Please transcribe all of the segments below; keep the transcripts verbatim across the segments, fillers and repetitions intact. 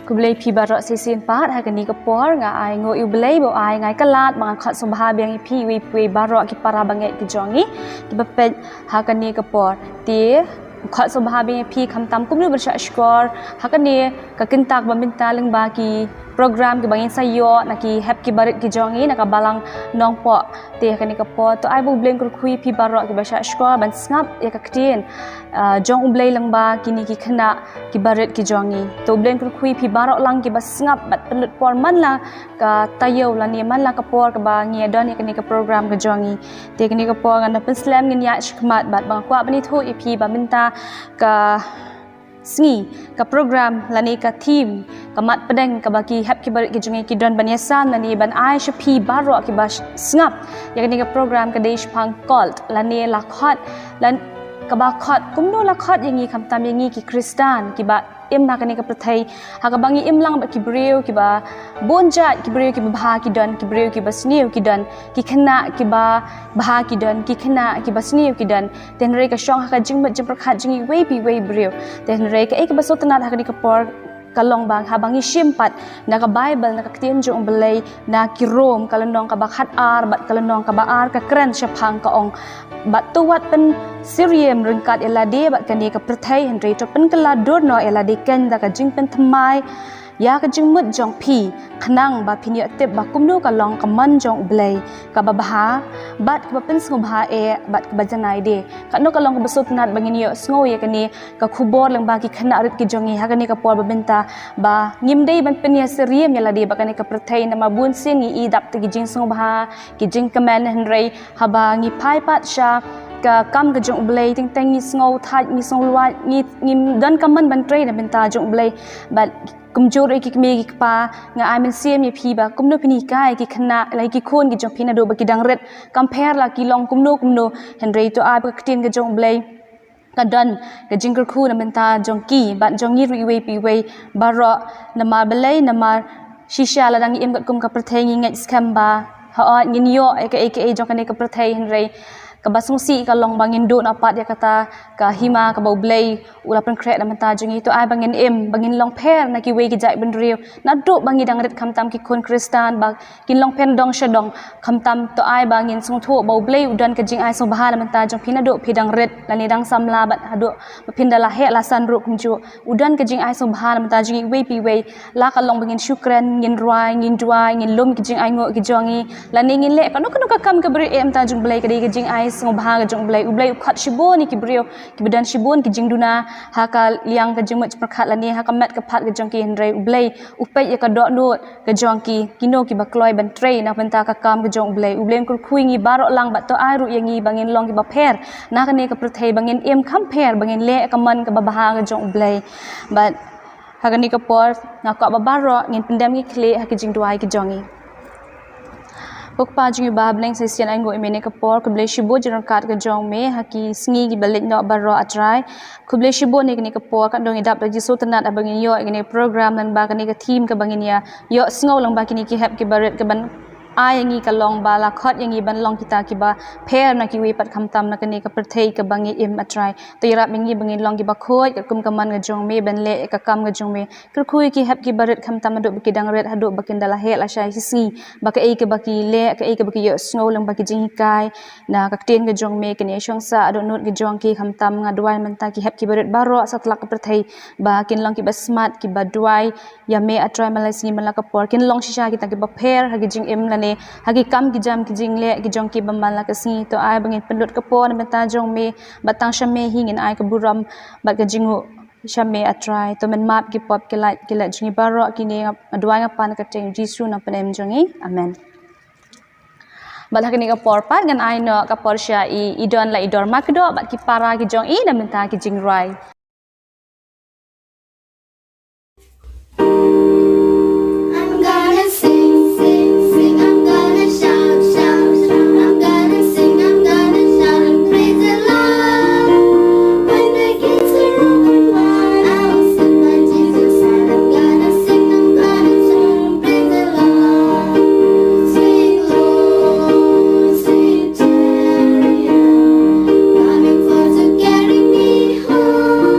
Khublei phi baroh shisien pat, ha kane ka por nga ai nguh ïa U Blei ba u ai nga ïa ka lad ba ngan khot sngewbha biang ïa phi iwei pa iwei baroh ki para bangeit ki jong ngi kiba peit ha kane ka por. Te khot sngewbha biang ïa phi khamtam kumno ban shah shkor ha kane ka kynta ba mynta lyngba ki program kiba ngin sa ïoh na ki hep kiba rit ki jong ngi na ka balang Nongpoh. Te ha kane ka por to ai ba U Blei un kyrkhu ïa phi baroh kiba shah shkor ban sngap ïa ka ktien, ah, jong U Blei lyngba kine ki khynnah kiba rit ki jong ngi. To U Blei un kyrkhu ïa phi baroh lang kiba sngap bad pynlut por man la ka taïew lane man la ka por kaba ngi ïa don ïa kane ka program ka jong ngi. Te kane ka por ngan da pynslem ngin ïaid shakhmat bad ba nga kwah ban ïathuh ïa phi ba mynta ka sngi, ka program lane ka theme, ka mat pdeng kaba ki hep kiba rit ki jong ngi ki don ban ïasam lane ban ai sha phi baroh kiba sh-, sngap ïa kane ka program ka dei shaphang cult lane la khot, lane kaba khot, kumno la khot ïa ngi khamtam ïa ngi ki Khristan kiba im ha kane ka pyrthei, ha kaba ngi im lang bad ki briew kiba bun jait, ki briew kiba bha ki don, ki briew kiba sniew ki don, ki khynnah kiba bha ki don, ki khynnah kiba sniew ki don. Te hynrei ka shong ha ka jingmut jingpyrkhat jong ngi iwei pa iwei briew. Te hynrei kaei kaba sngewtynnat ha kane ka por ka long ba haba ngi shim pat na ka Baibl, na ka ktien jong U Blei, na ki Rom ka lynnong kaba khatar bad ka lynnong kaba ar ka kren shaphang, ka ong, bad to wat pynsyriem ryngkat ïa lade bad kane ka pyrthei, hynrei to pynkylla dur noh ïa lade keiñ da ka jingpynthymmai ïa ka jingmut jong phi, khnang ba phin ïoh tip ba kumno ka long ka mon jong U Blei, kaba bha bad kaba pynsngewbha eh bad kaba janai de. Katno ka long kaba sngewtynnat ba ngin ïohsngew ïa kane ka khubor lyngba ki khynnah rit ki jong ngi ha kane ka por ba mynta, ba ngim dei ban pynïasyriem ïa lade bad kane ka pyrthei, namar bun sien ngi i dap da ki jingsngewbha, ki jingkmen, hynrei haba ngi phai pat sha ka kam ka jong U Blei, teng teng ngi sngew thait, ngi sngew luid, ngi, ngim don ka mon ban trei na bynta jong U Blei. Bad kumjuh ruh ki kmie ki kpa, nga ai mynsiem ïa phi ba kumno phin hikai ki khynnah lane ki khun ki jong phi naduh ba ki dang rit, kam pher la ki long kumno kumno, hynrei to ai ba ka ktien ka jong U Blei ka don ka jingkyrkhu na bynta jong ki bad jong ngi ruh iwei pa iwei baroh. Namar balei? Namar shisha lada ngi im katkum ka pyrthei ngi ngeit skhem ba, hooid, ngin ïoh ïa kaei kaei jong kane ka pyrthei, hynrei kaba sngewsih ka long ba ngin duh noh pat ïa kata ka hima kaba U Blei u la pynkhreh na bynta jong ngi. To ai ba ngin im, ba ngin long pher na kiwei ki jait bynriew, naduh ba ngi dang rit khamtam ki khun Khristan, ba kin long pher dong sha dong. Khamtam to ai ba ngin sngewthuh ba U Blei u don ka jingai sngewbha na bynta jong phi naduh phi dang rit lane dang samla bad haduh ba phin da la heh la san ruh kumjuh. U don ka jingai sngewbha na bynta jong ngi iwei pa iwei. La ka long ba ngin shu kren, ngin rwai, ngin duwai, ngin lum ki jingainguh ki jong ngi, lane ngin leh kano kano ka kam kaba rit eh na bynta jong U Blei, ka dei ka jingai sngewbha ka jong U Blei. U Blei u khot shibun ïa ki briew kiba don shibun ki jingduna ha ka liang ka jingmut jingpyrkhat lane ha ka met ka phad ka jong ki, hynrei U Blei u peit ïa ka dohnud ka jong ki, kino kiba kloi ban trei na bynta ka kam ka jong U Blei. U Blei un kyrkhu ïa ngi baroh lang bad to ai ruh ïa ngi ba ngin long kiba pher na kane ka pyrthei, ba ngin im kham pher, ba ngin leh ka mon kaba bha ka jong U Blei. Bad ha kane ka por nga kwah ba baroh ngin pyndem ki khlieh ha ki jingduwai ki jong ngi. Ko Kpa jong ngi ba ha bneng, sa shisien ai nguh ïa me ha kane ka por, khublei shibun jingryngkat ka jong me ha ki sngi kiba leit noh baroh, A Trai. Khublei shibun ïa kane ka por, katno ngi dap da ka jingsngewtynnat haba ngin ïoh ïa kane ka program, lyngba kane ka theme kaba ngin ïa ïohsngew lyngba kine ki hep kiba rit, kaban ai ïa ngi ka long ba la khot ïa ngi ban long kita kiba pher na kiwei pat khamtam na kane ka pyrthei kaba ngi im, A Trai. To ïarap ïa ngi ba ngin long kiba khuid katkum ka mon ka jong me, ban leh ïa ka kam ka jong me. Kyrkhu ïa ki hep kiba rit khamtam naduh ba ki dang rit haduh ba kin da la heh la shai shisngi, ba kaei kaba ki leh, kaei kaba ki ïohsngew lyngba ki jinghikai na ka ktien ka jong me, kin ïashong sah ha dohnud ka jong ki. Khamtam nga duwai mynta ki hep kiba rit baroh satlak ka pyrthei ba kin long kiba smat, kiba duwai ïa me, A Trai, man la ka sngi man la ka por, kin long shisha kita kiba pher ha ki jingim lane ha ki kam ki jam ki jingleh ki jong ki ba man la ka sngi. To ai ba ngin pynlut ka por na bynta jong me, bad tang sha me hi ngin ai ka burom bad ka jingnguh sha me, A Trai. To men map ki pop ki lait ki lait jong ngi baroh kine, nga duwai nga pan ha ka kyrteng Jisu, Nongpynim jong ngi. Amen. Bad ha kane ka por pat ngan ai noh ka por sha i, i don la i Dorma Kdoh bad ki para ki jong i na bynta ki jingrwai. I'm gonna sing, sing, sing. I'm gonna shout, shout, shout. I'm gonna sing, I'm gonna shout and praise the Lord. When the gates are open wide, I will sit by Jesus' side. I'm gonna sing, I'm gonna shout and praise the Lord. Sing low, sing cheerio, coming forth to carry me home.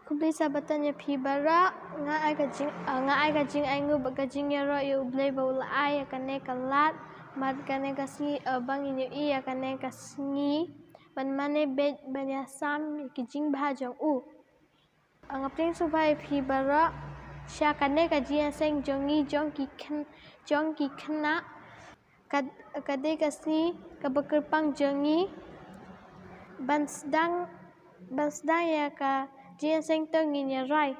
Khublei Sabbaton ïa phi baroh. Nga ai ka jing, ah, nga ai ka jingainguh bad ka jingïaroh ïa U Blei ba u la ai ïa kane ka lad bad kane ka sngi, ah, ba ngin ïohi ïa kane ka sngi ban mane beit ban ïasam ïa ki jingbha jong u. Ah, nga pdiang sngewbha ïa phi baroh sha kane ka jingïaseng jong ngi jong ki khynnah, jong ki khynnah. Ka, ka dei ka sngi kaba kyrpang jong ngi ban sdang, ban sdang ïa ka jingïaseng to ngin ïa rai.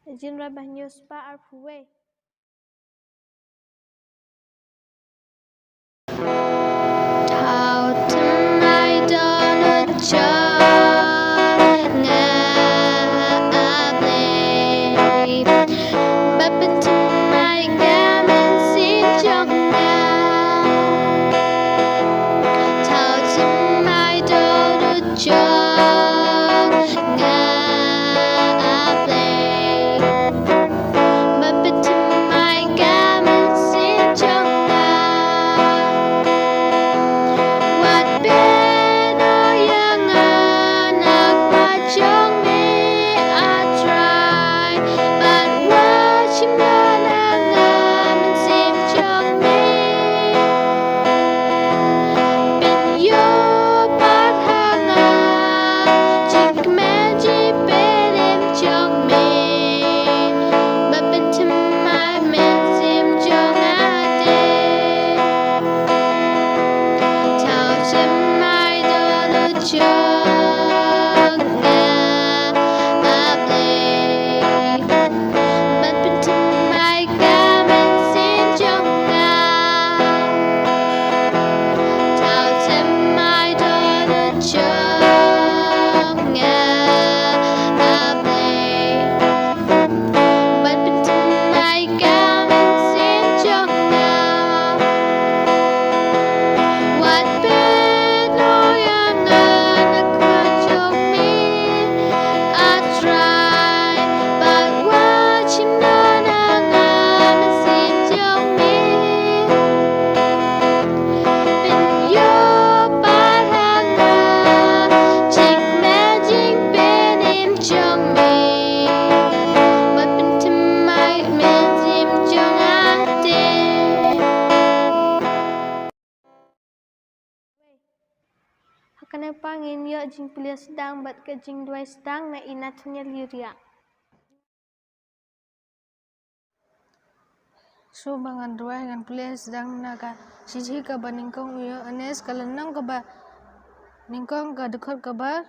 Jingrwai ba hynñiew spah arphew wei. Ha kane ka por ngin ïoh jingpule sdang bad ka jingduwai sdang na i Nathaniel Uriah. Shuh ba ngan duwai, ngan pule sdang na ka shithi kaba nyngkong u Ïoannis, ka lynnong kaba nyngkong, ka dkhot kaba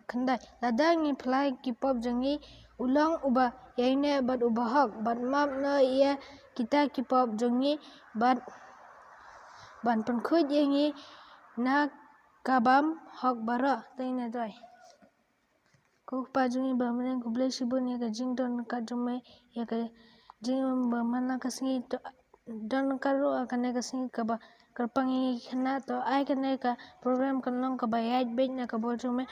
khyndai. Lada ngi phla ki pop jong ngi, u long uba ïaineh bad uba hok, bad map noh ïa kita ki pop jong ngi, bad ban pynkhuid ïa ngi na ka bym hok baroh. To ngin ïa duwai. Ko Kpa jong ngi ba ha bneng, khublei shibun ïa ka jingdon ryngkat jong me, ïa ka jingim ba man la ka sngi, to don ryngkat ruh ha kane ka sngi kaba kyrpang ïa ngi ki khynnah, to ai kane ka program kan long kaba ïaid beit na ka bor jong me.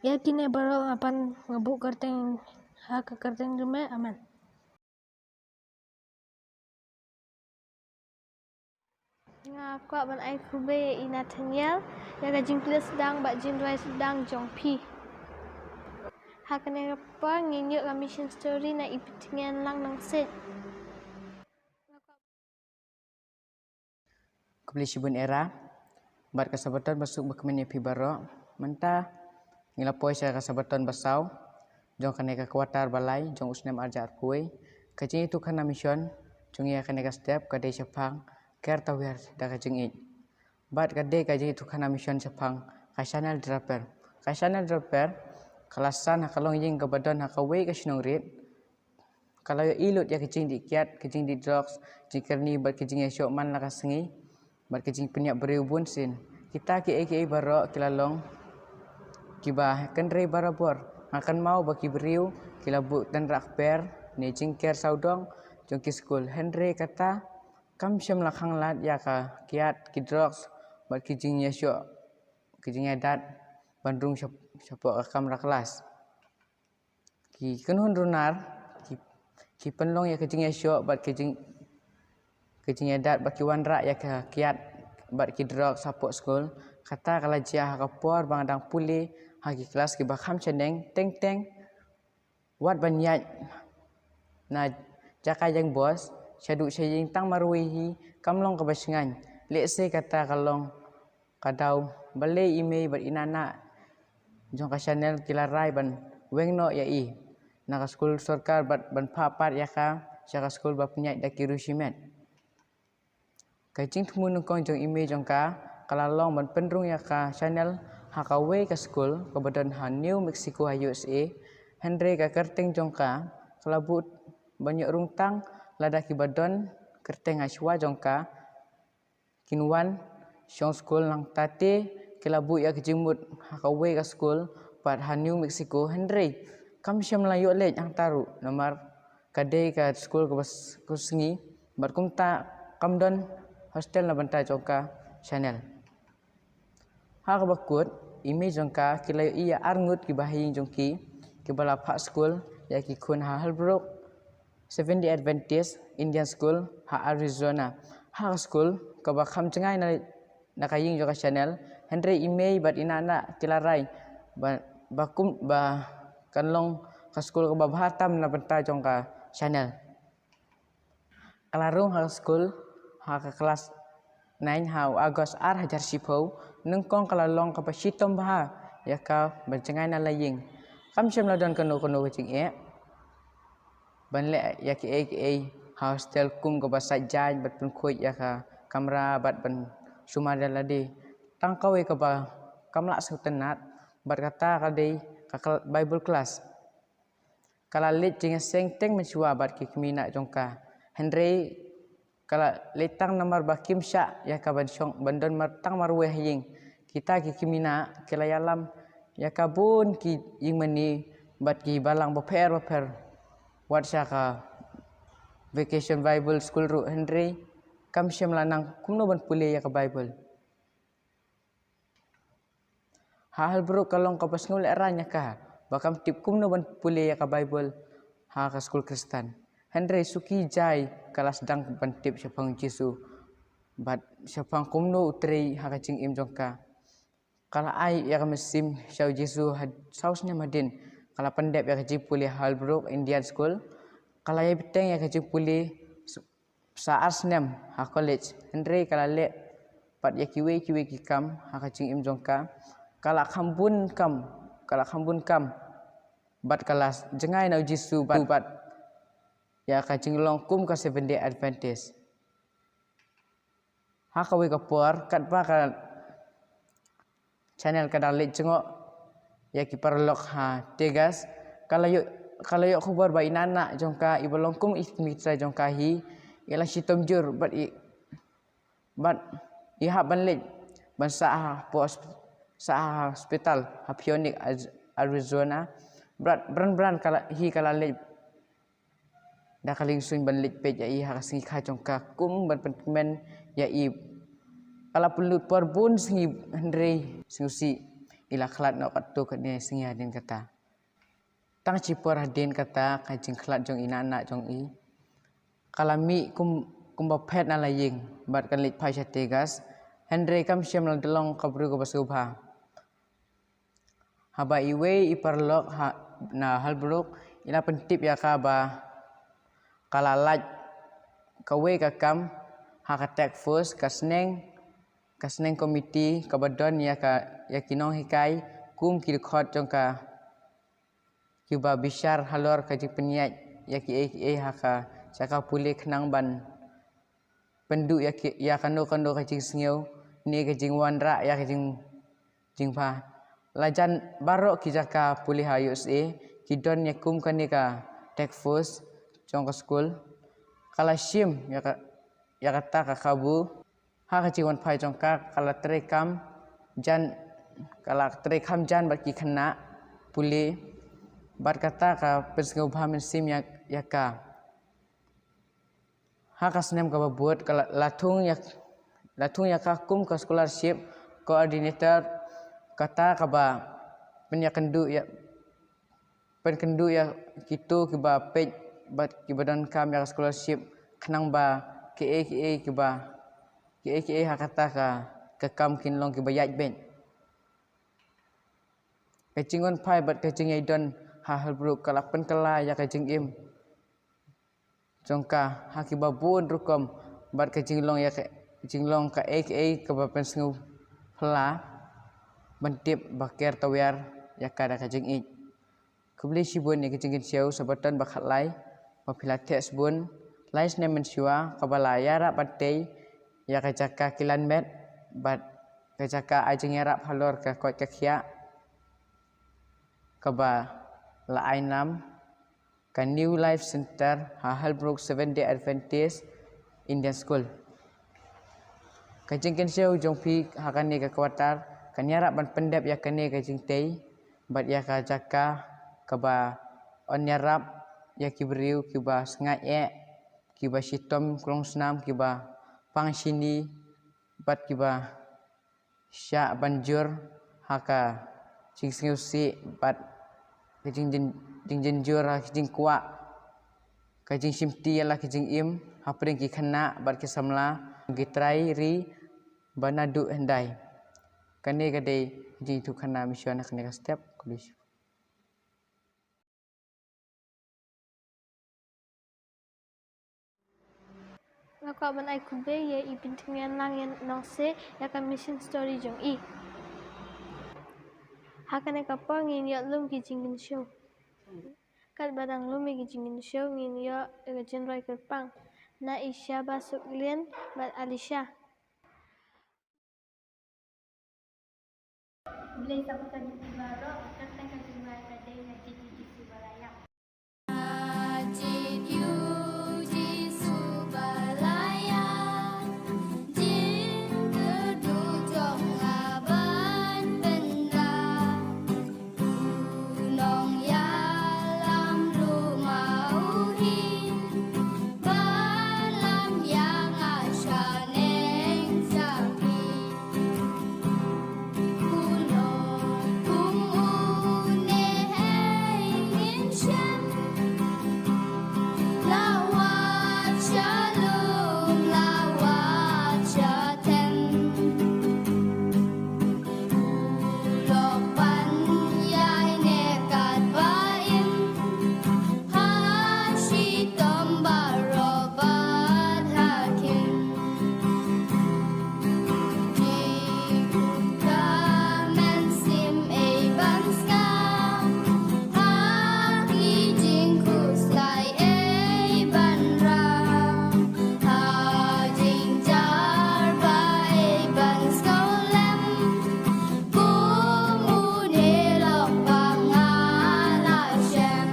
Ïa kine baroh nga pan, nga buh kyrteng, ha ka kyrteng jong me. Amen. Nga kwah ban ai khublei ïa i Nathaniel ïa ka jingpule sdang bad jingduwai sdang jong phi. Ha kane ka por ngin ïoh ka mission story na i Patngen Langnongseit. Khublei shibun Era. Bad ka Sabbaton basuk bakmen ïa phi baroh. Mynta ngi la poi sha ka Sabbaton basaw jong kane ka quarter ba lai jong u snem arhajar arphew wei. Ka jingïathuhkhana mission jong ngi ha kane ka step ka dei shaphang ker tawiar da ka jingïeit. Bad ka dei ka jingïathuhkhana mission shaphang ka Chanel Draper. Ka Chanel Draper ka la san ha ka longïing kaba don ha kawei ka shnong rit. Ka la ïohi lut ïa ka jingdih kiad, ka jingdih drugs, jingkyrni bad ka jingïashoh man la ka sngi, bad ka jingpynïap briew bunsien. Kita kiei kiei baroh ki la long kiba kynrei barabor. Nga kynmaw ba ki briew ki la buh tynrah kper ne jingker sawdong jong ki skul. Hynrei kata kam shym la khanglad ïa ka kiad, ki drugs bad ki jingïashoh, ki jingïadat ban rung shap-, shapoh ka kamra klas. Ki kynhun runar ki, ki pynlong ïa ka jingïashoh bad ka jing, ka jingïadat bad ki wanrah ïa ka kiad bad ki drugs shapoh skul. Kata ka la jia ha ka por ba nga dang pule ha ki klas kiba kham shaneng, teng teng Wat ban ïaid na jaka ïeng bos shaduh sha ïing tang marwei hi kam long kaba shngaiñ. Lehse kata ka long ka daw balei i mei bad i nana jong ka Chanel ki la rai ban weng noh ïa i na ka skul sorkar bad ban phah pat ïa ka sha ka skul ba pynïaid da ki riewshimet. Ka jingthmu nyngkong jong i mei jong ka ka la long ban pynrung ïa ka Chanel ha kawei ka skul kaba don ha New Mexico ha U S A. Hynrei ka kyrteng jong ka ka la buh ban ïoh rung tang lada kiba don kyrteng ha shuwa jong ka kin wan shong skul. Nangta te ki la buh ïa ka jingmut ha kawei ka skul pat ha New Mexico, hynrei kam shym la ïoh leit hangta ruh namar ka dei ka skul kaba s-, kaba sngi bad kumta kam don hostel na bynta jong ka Chanel. Ha kaba kut, i mei jong ka ki la ïoh ïa arngut kiba ha ïing jong ki kiba la phah skul ïa ki khun ha Holbrook Seventh Day Adventist Indian School ha Arizona. Ha ka skul kaba kham jngai na, na ka ïing jong ka Chanel, hynrei i mei bad i nana ki la rai ba, ba kum ba kan long ka skul kaba bha tam na bynta jong ka Chanel. Ka la rung ha ka skul ha ka klas nine ha u August ar hajar shiphew. Nyngkong ka la long kaba shitom bha ïa ka ban jngai na la ïing. Kam shym la don kano kano ka jingeh ban leh ïa kiei kiei ha hostel kum kaba sait jaiñ bad pynkhuid ïa ka kamra bad ban sumar ïa lade. Tang kawei kaba kam lah sngewtynnat bad kata ka dei ka kl-, Bible class. Ka la leit jingïaseng teng mynshuwa bad ki kmie na jong ka. Hynrei ka la leit tang namar ba kim shah ïa ka ban shong ban don mar tang marwei ha ïing. Kita ki kmie na ki la ïalam ïa ka bun ki ïingmane bad ki balang bapher bapher. Wat sha ka Vacation Bible School ruh hynrei kam shym la nang kumno ban pule ïa ka Bible. Ha Holbrook ka long kaba sngew lehraiñ ïa ka ba kam tip kumno ban pule ïa ka Bible ha ka skul Khristan. Hynrei suki jai ka la sdang ban tip shaphang Jisu bad shaphang kumno u trei ha ka jingim jong ka. Ka la ai ïa ka mynsiem sha u Jisu ha saw snem hadien ka la pyndep ïa ka jingpule ha Holbrook Indian School. Ka la ïai bteng ïa ka jingpule s-, sa ar snem ha college, hynrei ka la leh pat ïa kiwei kiwei ki kam ha ka jingim jong ka. Ka la kham bun kam, ka la kham bun kam bad ka la jngai na u Jisu bad, bad ïa ka jinglong kum ka Seventh Day Adventist. Ha kawei ka por katba ka Chanel ka dang leit jngoh ïa ki paralok ha Tegas, ka la ïoh, ka la ïoh khubor ba i nana jong ka iba long kum i kmie trai jong ka hi i la shitom jur bad i, bad i hap ban leit ban sah ha pos-, sah ha hospital ha Phoenix, Ariz-, Arizona. Bad bran bran ka la, hi ka la leit da ka liengsuiñ ban leit peit ïa i ha ka sngi kha jong ka kum ban pynkmen ïa i. Ka la pynlut por bun sngi hynrei sngewsih i la khlad noh katto katne sngi hadien kata. Tang shi por hadien kata ka jingkhlad jong i nana jong i ka la mih kum, kumba phet na la ïing bad kan leit phai sha Tegas. Hynrei kam shym la long ka briew kaba sngewbha. Haba iwei i paralok ha, na Holbrook i la pyntip ïa ka ba ka la lait kawei ka kam ha ka task force, ka sneng, ka sneng komiti kaba don ïa ka, ïa ki nonghikai kum ki dkhot jong ka kiba bishar halor ka jingpynïaid ïa kiei kiei ha ka jaka pule khnang ban pynduh ïa ki, ïa kano kano ka jingsngew ne ka jingwanrah ïa ka jing, jingbha. La jan baroh ki jaka pule ha U S A ki don ïa kum kane ka task force jong ka skul. Ka la shim ïa ka, ïa kata ka kabu. Ha ka jingwan phai jong ka ka la trei kam jan, ka la trei kam jan bad ki khynnah pule bad kata ka pynsngewbha mynsiem ïa, ïa ka. Ha ka snem kaba bud ka la, la thung ïa, la thung ïa ka kum ka scholarship coordinator, kata kaba pynïakynduh ïa, pynkynduh ïa kito kiba peit bad kiba donkam ïa ka scholarship khnang ba kiei kiei kiba, kiei kiei ha kata ka, ka kam kin long kiba ïaid beit. Ka jingwan phai bad ka jingïadon ha Holbrook ka la pynkylla ïa ka jingim jong ka ha kiba bun rukom bad ka jinglong ïa ka jinglong kaei kaei kaba pynsngewphylla ban tip ba ker tawiar ïa ka da ka jingïeit. Khublei shibun ïa ka jingkynshew Sabaton ba khatlai ba phi la theh shibun. Lai snem mynshuwa kaba la ïarap ban tei ïa ka jaka kilan met bad ka jaka ai jingïarap halor ka koit ka khiah kaba la ai nam ka New Life Center ha Holbrook Seventh Day Adventist Indian School. Ka jingkynshew jong phi ha kane ka quarter kan ïarap ban pyndep ïa kane ka jingtei bad ïa ka jaka kaba yn ïarap ïa ki briew kiba sngaid eh, kiba shitom klongsnam, kiba pang shini bad kiba shah ban jur ha ka jingsngewsih bad ka jingjyn-, jingjynjur ha ka jingkwah, ka jingshimti ïa la ka jingim hapdeng ki khynnah bad ki samla ki trai ri ba naduh hyndai. Kane ka dei ka jingïathuhkhana mission ha kane ka step. Khublei shibun. Nga kwah ban ai khublei ïa i Bynthngaiñ Langïannongseh ïa ka mission story jong i. Ha kane ka por ngin ïoh lum ki jingkynshew. Katba dang lum ïa ki jingkynshew ngin ïoh ïa ka jingrwai kyrpang na i Shaba Suklin bad Alisha. Khublei Sabaton ïa phi baroh, kyrteng ka jingrwai ka dei Nga jied ïa u Jisu ba la ïap. Nga jied ïa u Jisu ba la ïap, jingkyrduh jong nga ban pynrap. U nongïalam ruh ma u hi, ba lam ïa nga shaneng sha phi. U long kum une hei ngin shem. La wad sha lum, la wad sha them. U lok ban ïaineh katba im, ha shitom baroh bad ha khim. Ki kut ka mynsiem ei ban sngap, ha ki jingkhuslai ei ban rah, ha jingjar ba ei ban sngewlem. Kum une lok ba nga la shem.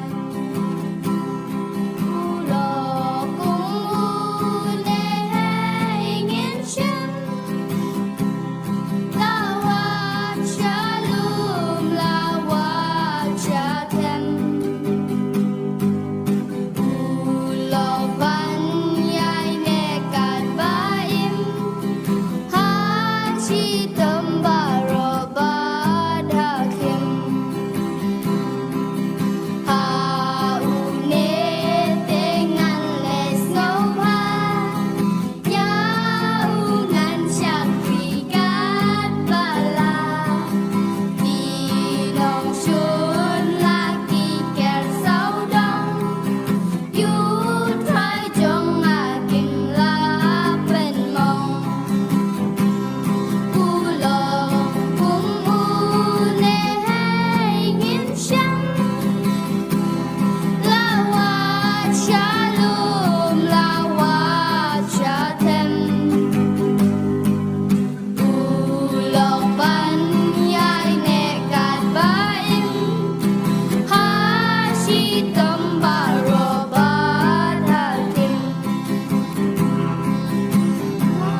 U lok kum une hei ngin shem. La wad sha lum, la wad sha them. U lok ban ïaineh katba im, ha shitom baroh bad ha khim. Ha une te ngan leh sngewbha, ïa u ngan shakri katba lah. Ki nongshun la ki ker sawdong, ïa u Trai jong nga kin la pynmong. U lok kum une hei ngin shem. La wad sha lum, la wad sha them. U lok ban ïaineh katba im, ha shitom baroh bad ha khim. Ha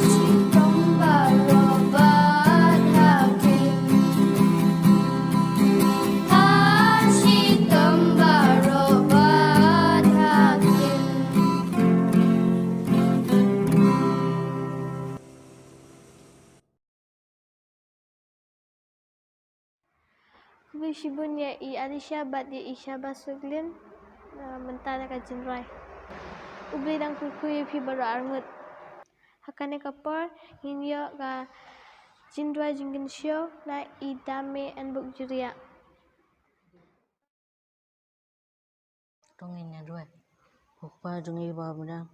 shitom baroh bad ha khim. Ha shitom baroh bad ha khim. Khublei shibun ïa i Alisha bad ïa i Shaba Suklin, ah, mynta na ka jingrwai. U Blei dang kyrkhu ïa phi baroh arngut. Ha kane ka por ngin ïoh ka jingrwai jingkynshew na i Dame Anbuk Juriah. To ngin ïa duwai. Ko Kpa jong ngi ba ha bneng,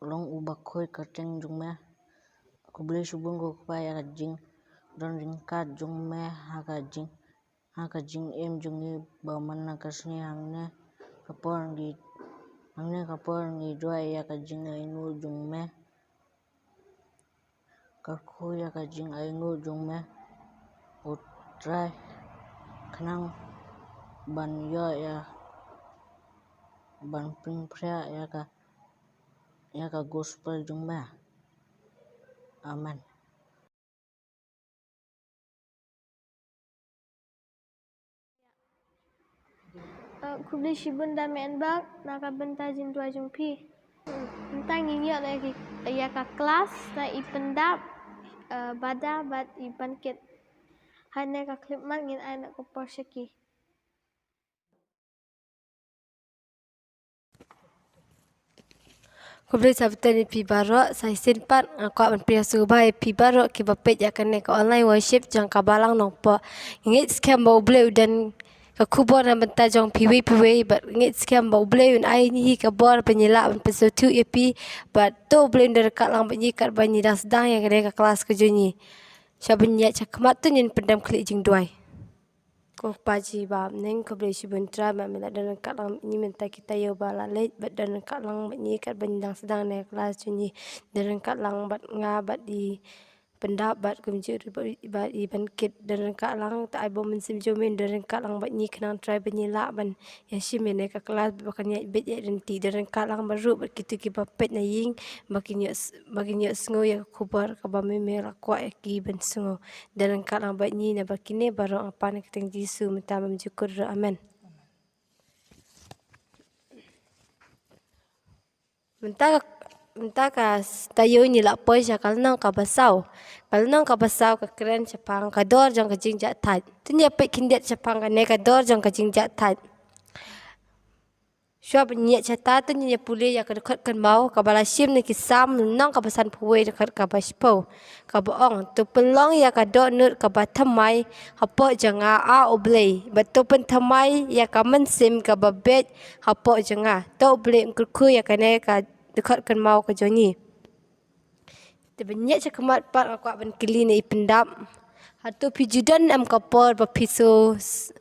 long uba khuid kyrteng jong me. Khublei shibun ko Kpa ïa ka jingdon ryngkat jong me ha ka jing, ha ka jingim jong ngi ba man la ka sngi. Hangne ka por ngi, hangne ka por ngi duwai ïa ka jingainguh jong me. Kyrkhu ïa ka jingainguh jong me, ko Trai, khnang ban ïoh ïa, ban pynphriah ïa ka, ïa ka gospel jong me. Amen. Eh, khublei shibun da me en bak na ka bynta jingduwai jong phi. Mynta ngin ïoh na ki, ïa ka klas na i pyndap, eh, bada bad i ban kit. Hangne ka khyllipmat ngin ai na ka por sha ki. Khublei shibun ïa phi baroh, sa shisien pat nga kwah ban pdiang sngewbha ïa phi baroh kiba peit ïa kane ka online worship jong ka Balang Nongpoh. Ngeit skhem ba U Blei u don ka khubor na bynta jong phi wei pa wei, bad ngeit skhem ba U Blei un ai ïa ngi hi ka bor ba ngin lah ban pynsngewthuh ïa phi, bad to U Blei un don ryngkat lang bad ngi katba ngi dang sdang ïa kane ka klas ka jong ngi. Sha ban ïaid shakhmat to ngin pyndem khlieh jingduwai. Ko Kpa jong ngi ba ha bneng, khublei shibun Trai ba me la don ryngkat lang bad ngi mynta ki taïew ba la leit, bad don ryngkat lang bad ngi katba ngi dang sdang ïa ka klas jong ngi. Don ryngkat lang bad nga bad i pyndap bad kumjuh ruh bad i ban kit. Don ryngkat lang, to ai ba u Mynsiem jong me un don ryngkat lang bad ngi khnang Trai ba ngi lah ban ïashim ïa kane ka klas ba kan ïaid beit ïaid ryntih. Don ryngkat lang bad ruh bad kito kiba peit na ïing ba kin ïoh s-, ba kin ïohsngew ïa ka khubor kaba me, me la kwah ïa ki ban sngew. Don ryngkat lang bad ngi na bad kine baroh nga pan ha ka kyrteng Jisu mynta bymjukut ruh. Amen. Mynta ka, mynta ka taïew ngi la poi sha ka lynnong kaba saw. Ka lynnong kaba saw ka kren shaphang ka dor jong ka jingjahthait. To ngin ïa peit khyndiat shaphang kane ka dor jong ka jingjahthait. Shuwa ban ïaid shata to ngin ïa pule ïa ka dkhot kynmaw kaba la shim na ki Salm lynnong kaba sanphew wei dkhot kaba shiphew. Kaba ong, to pynlong ïa ka dohnud kaba thymmai hapoh jong nga, A U Blei, bad to pynthymmai ïa ka mynsiem kaba beit hapoh jong nga. To U Blei un kyrkhu ïa kane ka dkhot kynmaw ka jong ngi. Te ban ïaid shakhmat pat nga kwah ban kylli na i pyndap. Hato phi ju don em ka por ba phi sngew s-,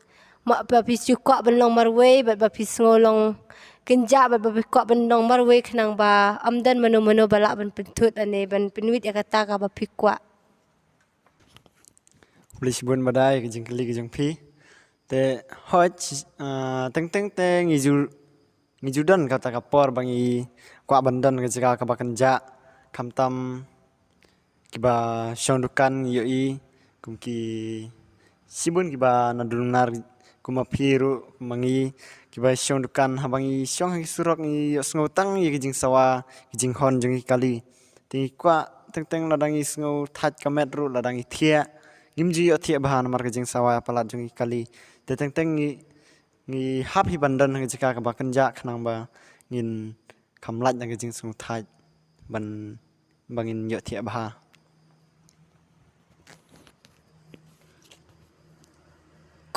ma-, ba phi ju kwah ban long marwei, bad ba phi sngew long kynjah, bad ba phi kwah ban long marwei khnang ba ym don mano mano ba lah ban pynthut lane ban pynwit ïa kata kaba phi kwah. Khublei shibun Madai ka jingkylli ka jong phi. Te hooid, ah, teng teng te ngi ju, ngi ju don kata ka por ba ngi kwah ban don ka jaka kaba kynjah, khamtam kiba shong dukan ngi ïohi kum ki shibun kiba na Dulnar, kum ma phi ruh kum ma ngi, kiba shong dukan, haba ngi shong ha ki surok ngi ïohsngew tang ïa ki jingsawa, ki jinghon jong ki kali. Te ngi kwah teng teng lada ngi sngewthait ka met ruh, lada ngi thiah, ngim ju ïohthiah bha namar ka jingsawa palat jong ki kali. Te teng teng ngi, ngi hap hi ban don ha ka jaka kaba kynjah khnang ba ngin kham lait na ka jingsngewthait ban, ba ngin ïohthiah bha.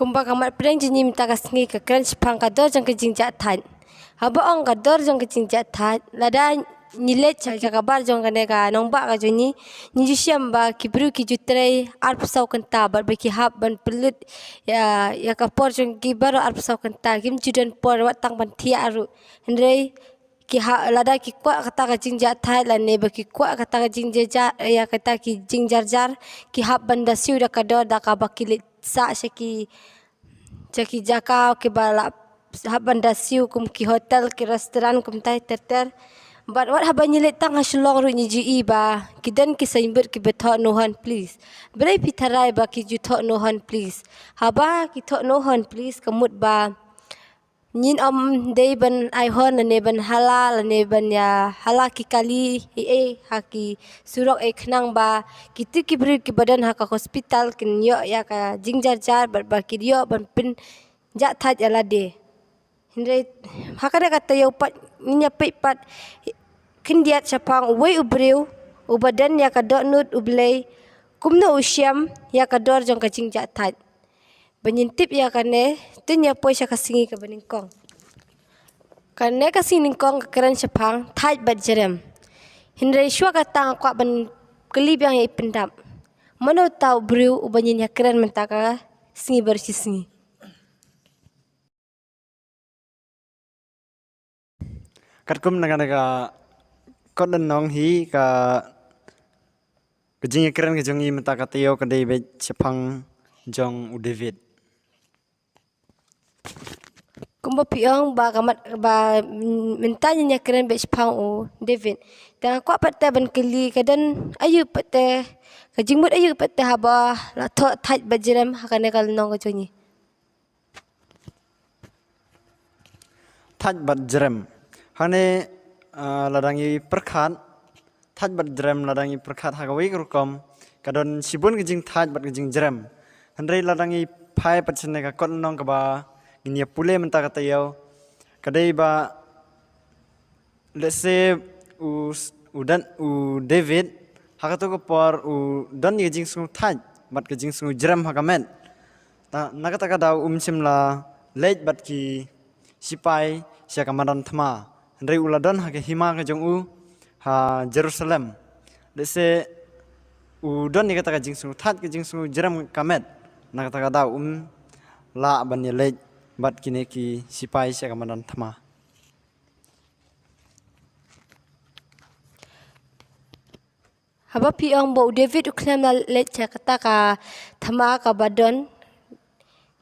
Kumba ka mat pdeng jong ngi mynta ka sngi ka kren shaphang ka dor jong ka jingjahthait. Haba ong ka dor jong ka jingjahthait, lada ngi leit sha ka bar jong kane ka nongbah ka jong ngi, ngi ju shem ba ki briew ki ju trei arphew saw kynta bad ba ki hap ban pynlut ïa, ïa ka por jong ki baroh arphew saw kynta, kim ju don por wat tang ban thiah ruh. Hynrei ki ha, lada ki kwah kata ka jingjahthait lane ba ki kwah kata ka jingjarjar, ïa kata ki jingjarjar, ki hap ban da siew da ka dor da kaba ki leit sah sha ki, sha ki jaka kiba la hap ban da siew kum ki hotel, ki restaurant, kumta ter ter. Bad wat haba ngi leit tang ha Shillong ruh ngi ju i ba ki don ki signboard kiba thoh no horn please. Balei phi tharai ba ki ju thoh no horn please? Haba ki thoh no horn please ka mut ba ngin ym dei ban ai horn lane ban hala, lane ban ïa hala ki kali ei ei ha ki surok ei, khnang ba kito ki briew kiba don ha ka hospital kin ïoh ïa ka jingjarjar bad ba ki ïoh ban pynjahthait ïa lade. Hynrei ha kane ka taïew pat ngin ïa peit pat khyndiat shaphang uwei u briew uba don ïa ka dohnud U Blei, kumno u shem ïa ka dor jong ka jingjahthait. Ba ngin tip ïa kane, to ngin ïa poi sha ka sngi kaba nyngkong. Kane ka sngi nyngkong ka kren shaphang thait bad jrem. Hynrei shuwa kata nga kwah ban kylli biang ïa i pyndap. Mano uta u briew uba ngin ïa kren mynta ka sngi baroh shi sngi? Katkum na kane ka kot lynnong hi ka, ka jingïakren ka jong ngi mynta ka taïew ka dei beit shaphang jong u David. Kumba phi ong ba ka mat ba, mm, mynta ngin ïakren beit shaphang u David. Te nga kwah pat te ban kylli ka don aïu pat te, ka jingmut aïu pat te haba la thoh thait bad jrem ha kane ka lynnong ka jong ngi? Thait bad jrem. Hangne, ah, lada ngi pyrkhat, thait bad jrem, lada ngi pyrkhat ha kawei ka rukom, ka don shibun ka jingthait bad ka jingjrem. Hynrei lada ngi phai pat shane ka kot lynnong kaba ngin ïa pule mynta ka taïew, ka dei ba lehse u, u don, u David, ha kato ka por u don ïa ka jingsngew thait bad ka jingsngew jrem ha ka met. Ta, na kata ka daw um shym la leit bad ki sipai sha ka madan thma. Hynrei u la don ha ka hima ka jong u ha Jerusalem. Lehse u don ïa kata ka jingsngew thait, ka jingsngew jrem ka met. Na kata ka daw um lah ban ïa leit bad kine ki sipai sha ka madan thma. Haba phi ong ba u David u khlem la leit sha kata ka thma kaba don,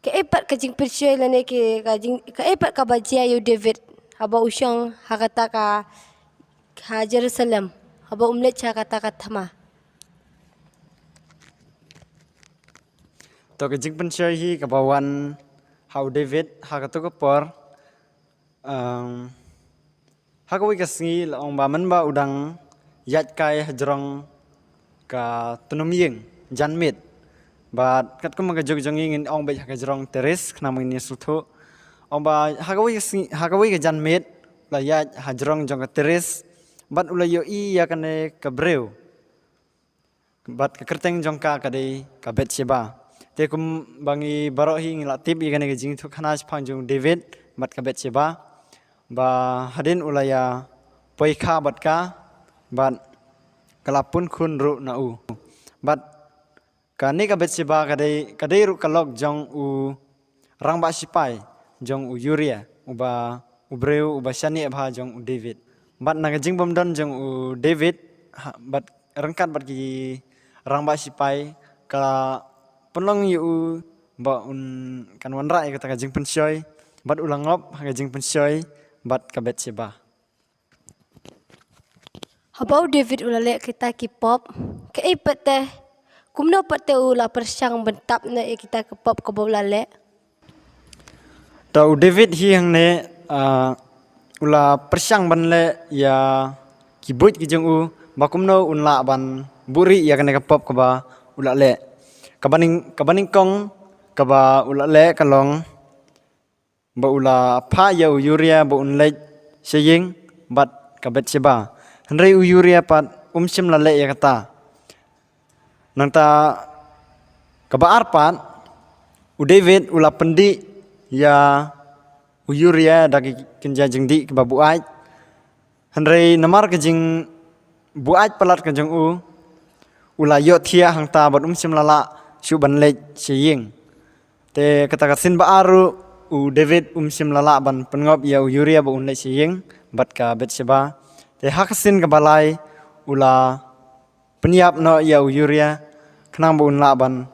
kaei pat ka jingpynshoi lane ki ka jing, kaei pat kaba jia ïa u David haba u shong ha kata ka, ha Jerusalem, haba um leit sha kata ka thma? To, ka jingpynshoi hi kaba wan ha u David ha kato ka por, Em, ha kawei ka sngi la ong ba mynba u dang ïaid kai ha jrong ka tnum ïing janmiet. Bad katkum ka juk jong ngi ngin ong beit ha ka jrong terrace khnang ba ngin ïa sngewthuh. Ong ba ha kawei ka sngi, ha kawei ka janmiet la ïaid ha jrong jong ka terrace. Bad u la ïohi ïa kane ka briew. Bad ka kyrteng jong ka ka dei ka Bathsheba. Te kumba ngi baroh hi ngi la tip ïa kane ka jingïathuhkhana shaphang jong u David bad ka Bathsheba. Ba hadien u la ïa poi kha bad ka, bad ka la pun khun ruh na u. Bad kane ka Bathsheba ka dei, ka dei ruh ka lok jong u rangbah sipai jong u Uriah, uba, u briew uba shaniah bha jong u David. Bad na ka jingbymdon jong u David, ha, bad ryngkat bad ki rangbah sipai, ka pynlong ïa u ba un kan wanrah ïa kata ka jingpynshoi, bad u la ngop ha ka jingpynshoi bad ka Bathsheba. Haba u David u la leh kita ki pop, kaei pat te, kumno pat te u la pyrshang ban tap noh ïa kita ki pop kaba u la leh? To u David hi hangne, ah, u la pyrshang ban leh ïa ki buit ki jong u, ba kumno un lah ban buhrieh ïa kane ka pop kaba u la leh. Kaba nyng-, kaba nyngkong kaba u la leh ka long ba u la phah ïa u Uriah ba un leit sha ïing bad ka Bathsheba. Hynrei u Uriah pat um shym la leh ïa kata. Nangta kaba ar pat, u David u la pyndih ïa u Uriah da ki kynja jingdih kiba buaid. Hynrei namar ka jingbuaid palat ka jong u, u la ïohthiah hangta bad um shym la lah shuh ban leit sha ïing. Te kata ka sien ba ar ruh u David um shym la lah ban pynngop ïa u Uriah ba un leit sha ïing bad ka Bathsheba. Te ha ka sien kaba lai u la pynïap noh ïa u Uriah khnang ba un lah ban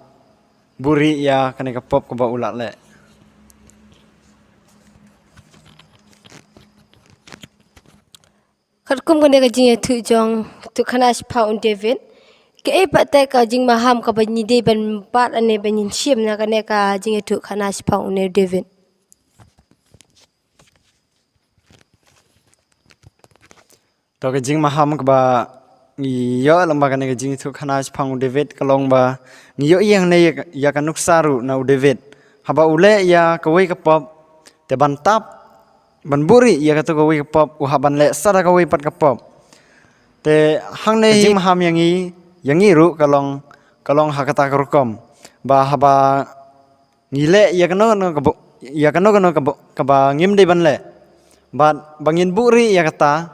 buhrieh ïa kane ka pop kaba u la leh. Katkum kane ka jingïathuh jong, thuhkhana shaphang u David, kaei pat te ka jingmaham kaba ngi dei ban bat lane ban ngin shim na kane ka jingïathuhkhana shaphang une u David? To ka jingmaham kaba ngi ïoh lyngba kane ka jingïathuhkhana shaphang u David ka long ba ngi ïohi hangne ïa ka, ïa ka nuksa ruh na u David. Haba u leh ïa kawei ka pop, te ban tap, ban buhrieh ïa kato kawei ka pop, u hap ban leh sa da kawei pat ka pop. Te hangne hi ka jingmaham ïa ngi, ïa ngi ruh ka long, ka long ha kata ka rukom. Ba haba ngi leh ïa kano kano kaba, ïa kano kano kaba, kaba ngim dei ban leh, Bad ba ngin buhrieh ïa kata,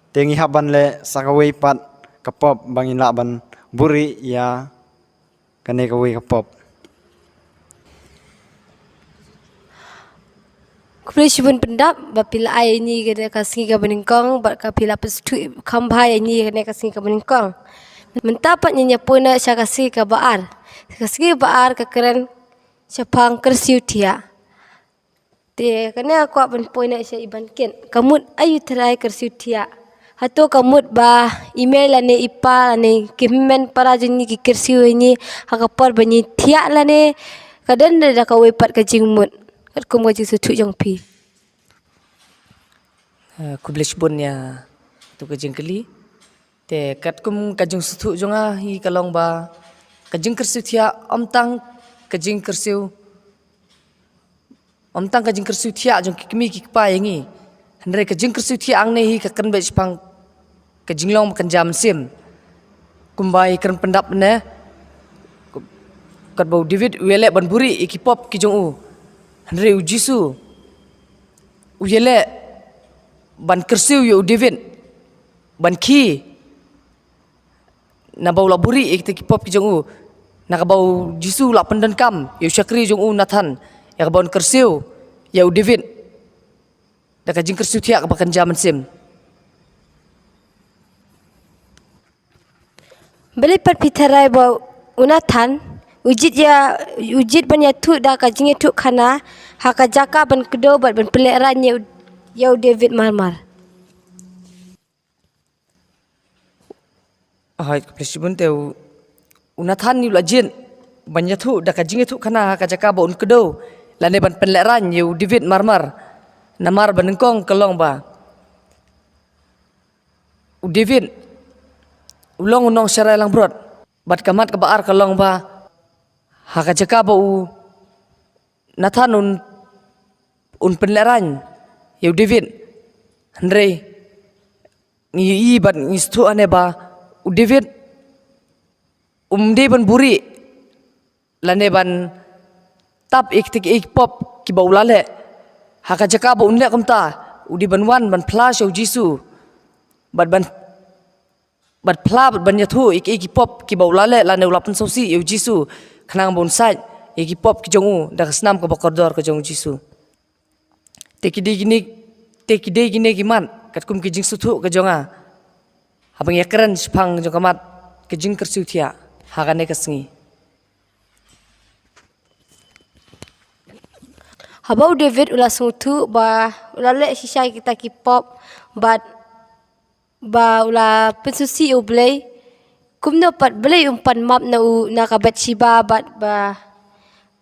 te ngi hap ban leh sa kawei pat ka pop ba ngin lah ban buhrieh ïa kane kawei ka pop. Khublei shibun pyndap ba phi la ai ïa ngi kane ka sngi kaba nyngkong bad ka phi la pynsngewthuh kham bha ïa ngi kane ka sngi kaba nyngkong. Mynta pat ngin ïa poi noh sha ka sngi kaba ar. Ka sngi ba ar ka kren shaphang kyrsiew thiah. Te kane nga kwah ban poi noh sha i Ban Kit. Ka mut aïu tharai kyrsiew thiah? Hato ka mut ba i mei lane i pa lane ki hynmen para jong ngi ki kyrsiew ïa ngi ha ka por ba ngi thiah lane ka don da kawei pat ka jingmut? Katkum ka jingsngewthuh jong phi. Eh, khublei shibun ïa tu ka jingkylli. Te katkum ka jingsngewthuh jong nga hi ka long ba ka jingkyrsiew thiah ym tang ka jingkyrsiew, ym tang ka jingkyrsiew thiah jong ki kmie ki kpa ïa ngi. Hynrei ka jingkyrsiew thiah hangne hi ka kren beit shaphang ka jinglong ba kynja mynsiem. Kumba i kren pyndap ne, katba u David u ïaleh ban buhrieh ïa ki pop ki jong u. Hynrei u Jisu u ïaleh ban kyrsiew ïa u David ban khie naba u la buhrieh ïa kita ki pop ki jong u. Na kaba u Jisu u la pyndonkam ïa u shakri jong u Nathan ïa kaba un kyrsiew ïa u David da ka jingkyrsiew thiah kaba kynja mynsiem. Balei pat phi tharai ba u Nathan u jied ïa, u jied ban ïathuh da ka jingïathuh khana ha ka jaka ban kdew bad ban pynlehraiñ ïa u, ïa u David marmar? Hooid, khublei shibun. Te u, u Nathan u la jied ban ïathuh da ka jingïathuh khana ha ka jaka ba un kdew lane ban pynlehraiñ ïa u David marmar. Namar ba nyngkong ka long ba u David u long u nongsharai langbrot. Bad ka mat kaba ar ka long ba ha ka jaka ba u Nathan un, un pynlehraiñ ïa u David, hynrei ngi ïohi bad ngi sngewthuh hangne ba u David um dei ban buhrieh lane ban tap ïa kita ki pop kiba u la leh. Ha ka jaka ba un leh kumta, u dei ban wan ban phla sha u Jisu bad ban, ban phla bad ban ïathuh ïa ki pop kiba u la leh lane u la pynsngewsih ïa u Jisu khnang ba un sait ïa ki pop ki jong u da ka snam kaba kordor ka jong u Jisu. Te ki dei kine, te ki dei kine ki mat katkum ki jingsngewthuh ka jong nga haba ngi ïakren shaphang jong ka mat ka jingkyrsiew thiah ha kane ka sngi. Haba u David u la sngewthuh ba u la leh shisha ïa kita ki pop bad ba u la pynsngewsih ïa u Blei, kumno pat balei um pan map na u, na ka Bathsheba bad ba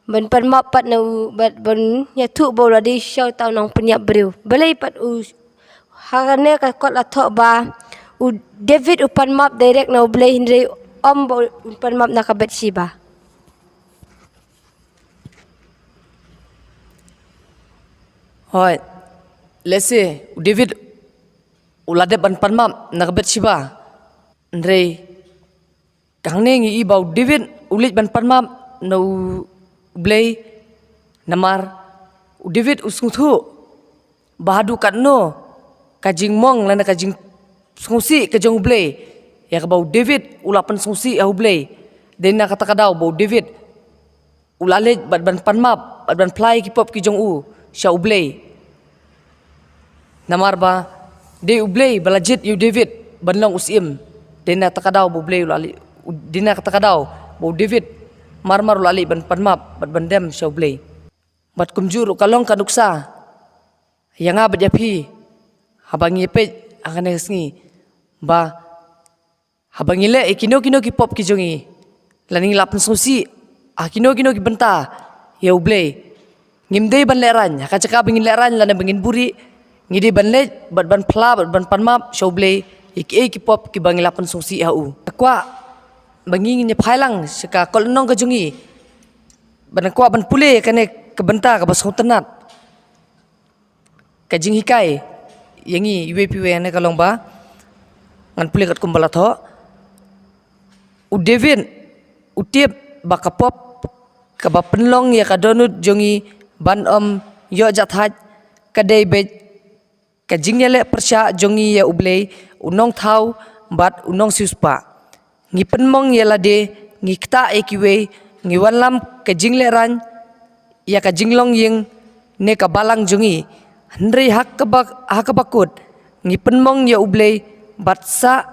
ban pan map pat na u bad ban ïathuh ba u la dei shisha uta u nongpynïap briew? Balei pat u, ha kane ka kot la thoh ba u David u pan map direct na u Blei hynrei ym ba u pan map na ka Bathsheba? Hooid. Lehse u David u la dep ban pan map na ka Bathsheba. Hynrei hangne ngi ïohi ba u David u leit ban pan map na u Blei namar u David u sngewthuh ba haduh katno ka jingmong lane ka jingsngewsih ka jong u Blei ïa kaba u David u la pynsngewsih ïa u Blei. Dei na kata ka daw ba u David u la leit bad ban pan map bad ban phla ïa ki pop ki jong u sha u Blei. Namar ba dei u Blei ba la jied ïa u David ban long u syiem. Dei na kata ka daw ba u Blei u la leit, dei na kata ka daw ba u David marmar u la leit ban pan map bad ban dem sha u Blei. Bad kumjuh ruh ka long ka nuksa ïa nga bad ïa phi haba ngi peit ha kane ka sngi ba haba ngi leh ïa kino kino ki pop ki jong ngi lane ngi la pynsngewsih ha kino kino ki bynta ïa u Blei, ngim dei ban lehraiñ. Ha ka jaka ba ngin lehraiñ lane ba ngin buhrieh, ngi dei ban leit bad ban phla bad ban pan map sha u Blei ïa kiei ki pop kiba ngi la pynsngewsih ha u. Nga kwah ba ngi ngin ïa phai lang sha ka kot lynnong ka jong ngi bad nga kwah ban pule ïa kane ka bynta kaba sngewtynnat. Ka jinghikai ïa ngi iwei pa iwei hangne ka long ba, ngan pule katkum ba la thoh. U David u tip ba ka pop kaba pynlong ïa ka dohnud jong ngi ban ym ïoh jahthait ka dei beit ka jingïaleh pyrshah jong ngi ïa U Blei, u nongthaw bad u nongsiewspah. Ngi pynmong ïa lade, ngi ktah ïa kiwei, ngi wanlam ka jinglehrain ïa ka jinglong ïing ne ka balang jong ngi. Hynrei ha kaba, ha kaba kut, ngi pynmong ïa U Blei bad sah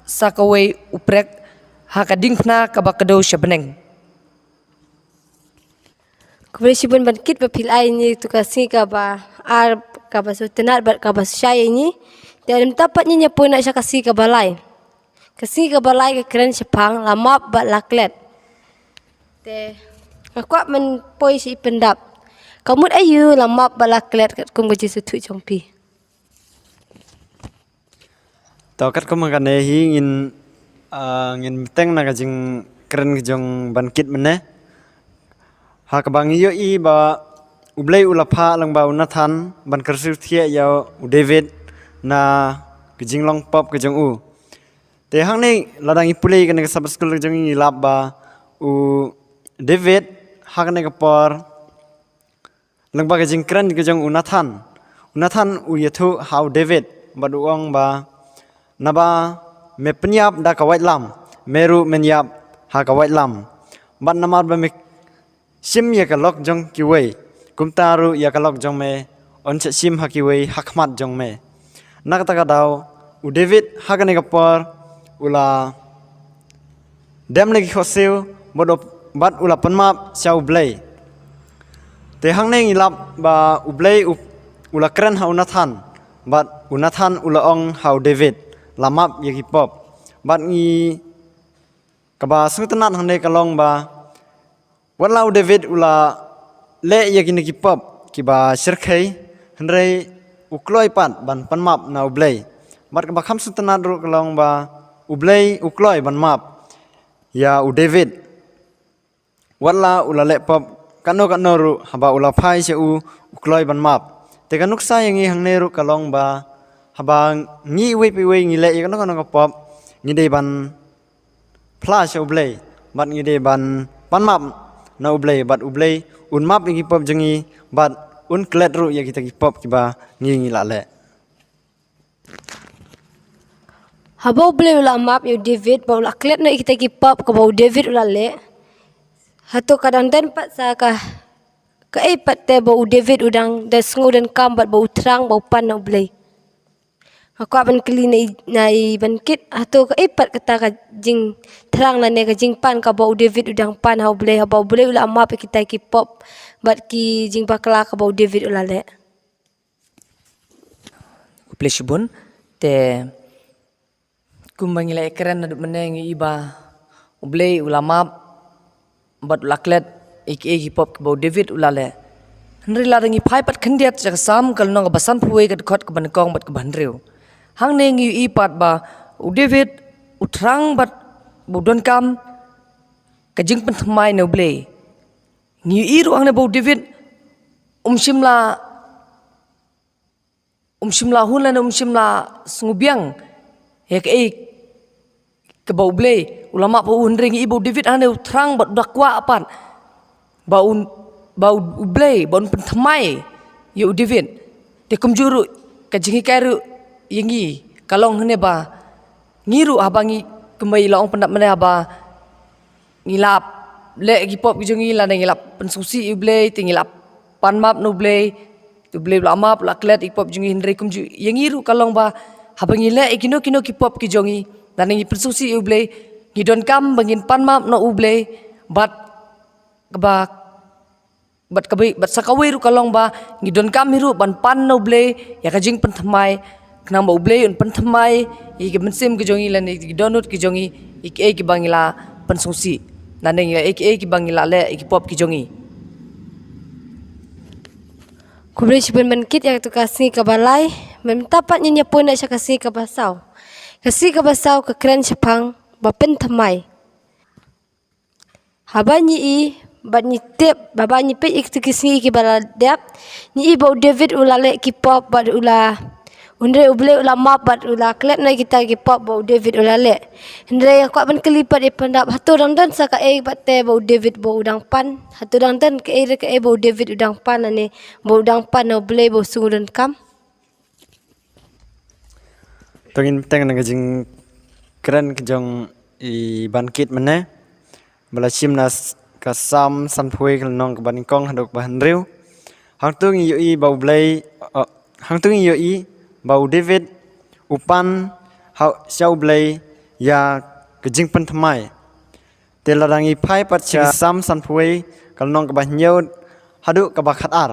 sa kawei u prek ha ka diengphna kaba kdew sha bneng. Khublei shibun Bankit ba phi la ai ïa ngi ïa ka sngi kaba ar, kaba sngewtynnat bad kaba shai ïa ngi. Te mynta pat ngin ïa poi noh sha ka sngi kaba lai. Ka sngi kaba lai ka kren shaphang la map bad la klet. Te nga kwah ban poi sha i pyndap. Ka mut aïu la map bad la klet katkum ka jingsngewthuh jong phi? To, katkum kane hi ngin, ah, ngin bteng na ka jingkren ka jong Bankit mynne. Ha kaba ngi ïohi ba U Blei u la phah lyngba u Nathan ban kyrsiew thiah ïa u David na ka jinglong pop ka jong u. Te hangne lada ngi pule kane ka Sabbath School ka jong ngi, ngi lap ba u David ha kane ka por, lyngba ka jingkren ka jong u Nathan, u Nathan u ïathuh ha u David bad u ong ba, naba me pynïap da ka waitlam, me ruh men ïap ha ka waitlam. Bad namar ba me shim ïa ka lok jong kiwei, kumta ruh ïa ka lok jong me yn sa shim ha kiwei ha khmat jong me. Na kata ka daw, u David ha kane ka por u la dem na ki khohsiew bad u, bad u la pan map sha U Blei. Te hangne ngi lap ba U Blei u, u la kren ha u Nathan, bad u Nathan u la ong ha u David, la map ïa ki pop. Bad ngi, kaba sngewtynnat hangne ka long ba, wat la u David u la leh ïa kine ki pop kiba shyrkhei, hynrei u kloi pat ban pan map na U Blei. Bad kaba kham sngewtynnat ruh ka long ba U Blei u kloi ban map ïa u David, wat la u la leh pop kano kano ruh. Haba u la phai sha u, u kloi ban map. Te ka nuksa ïa ngi hangne ruh ka long ba, haba ngi iwei pa iwei ngi leh ïa kano kano ka pop, ngi dei ban phla sha U Blei, bad ngi dei ban pan map na U Blei, bad U Blei un map ïa ki pop jong ngi, bad un klet ruh ïa kita ki pop kiba ngi, ngi la leh. Haba U Blei u la map ïa u David bad u la klet noh ïa kita ki pop kaba u David u la leh, hato ka dang don pat sa ka, kaei pat te ba u David u dang da sngew donkam bad ba u thrang ba u pan na U Blei? Nga kwah ban kylli na i, na i Bankit, hato kaei pat kata ka jingthrang lane ka jingpan kaba u David u dang pan ha U Blei, haba U Blei u la map ïa kita ki pop bad ki jingbakla kaba u David u la leh? Khublei shibun. Te kumba ngi la ïakren naduh mynne ngi i ba U Blei u la map bad u la klet ïa kiei ki pop kiba u David u la leh. Hynrei lada ngi phai pat khyndiat sha ka Salm ka lynnong kaba sanphew wei ka dkhot kaba nyngkong bad kaba hynriew, hangne ngi i pat ba u David u thrang bad ba u donkam ka jingpynthymmai na U Blei. Ngi i ruh hangne ba u David um shym la um shym la hun lane um shym la sngewbiang ïa kaei kaba U Blei u la map ha u, hynrei ngi i ba u David hangne u thrang bad u da kwah pat ba un, ba U Blei ba un pynthymmai ïa u David. Te kumjuh ruh ka jinghikai ruh ïa ngi ka long hangne ba ngi ruh haba ngi, kumba i la ong pyndap mynne, haba ngi la leh ki pop ki jong ngi lane ngi la pynsngewsih ïa U Blei, te ngi la pan map na U Blei, te U Blei u la map, u la klet ïa ki pop jong ngi. Hynrei kumjuh ïa ngi ruh ka long ba haba ngi leh ïa kino kino ki pop ki jong ngi lane ngi pynsngewsih ïa U Blei, ngi donkam ba ngin pan map na U Blei, bad kaba bad kaba, bad sa kawei ruh ka long ba ngi donkam hi ruh ban pan na U Blei ïa ka jingpynthymmai, khnang ba U Blei un pynthymmai ïa ki mynsiem ki jong ngi lane ïa ki dohnud ki jong ngi, ïa kiei kiba ngi la pynsngewsih, lane ïa kiei kiba ngi la leh ïa ki pop ki jong ngi. Khublei shibun Bankit ïa katu ka sngi kaba lai. Mynta pat ngin ïa poi noh sha ka sngi kaba saw. Ka sngi kaba saw ka kren shaphang ba pynthymmai. Haba ngi i bad ngi tip, haba ngi peit ïa kitu ki sngi kiba la dep, ngi i ba u David u la leh ki pop bad u la, hynrei U Blei u la map bad u la klet noh ïa kita ki pop ba u David u la leh. Hynrei nga kwah ban kylli pat ïa i Pyndap, hato dang don sa kaei pat te ba u David ba u dang pan? Hato dang don kaei re kaei ba u David u dang pan, lane ba u dang pan na U Blei ba u sngew donkam? To ngin bteng na ka jingkren ka jong i Bankit mynne. Ba la shim na s-, ka Salm sanphew wei ka lynnong kaba nyngkong haduh kaba hynriew. Hangto ngi ïohi ba U Blei, uh, hangto ngi ïohi ba u David u pan ha, sha U Blei ïa ka jingpynthymmai. Te lada ngi phai pat sha Salm sanphew wei ka lynnong kaba hynñiew haduh kaba khatar.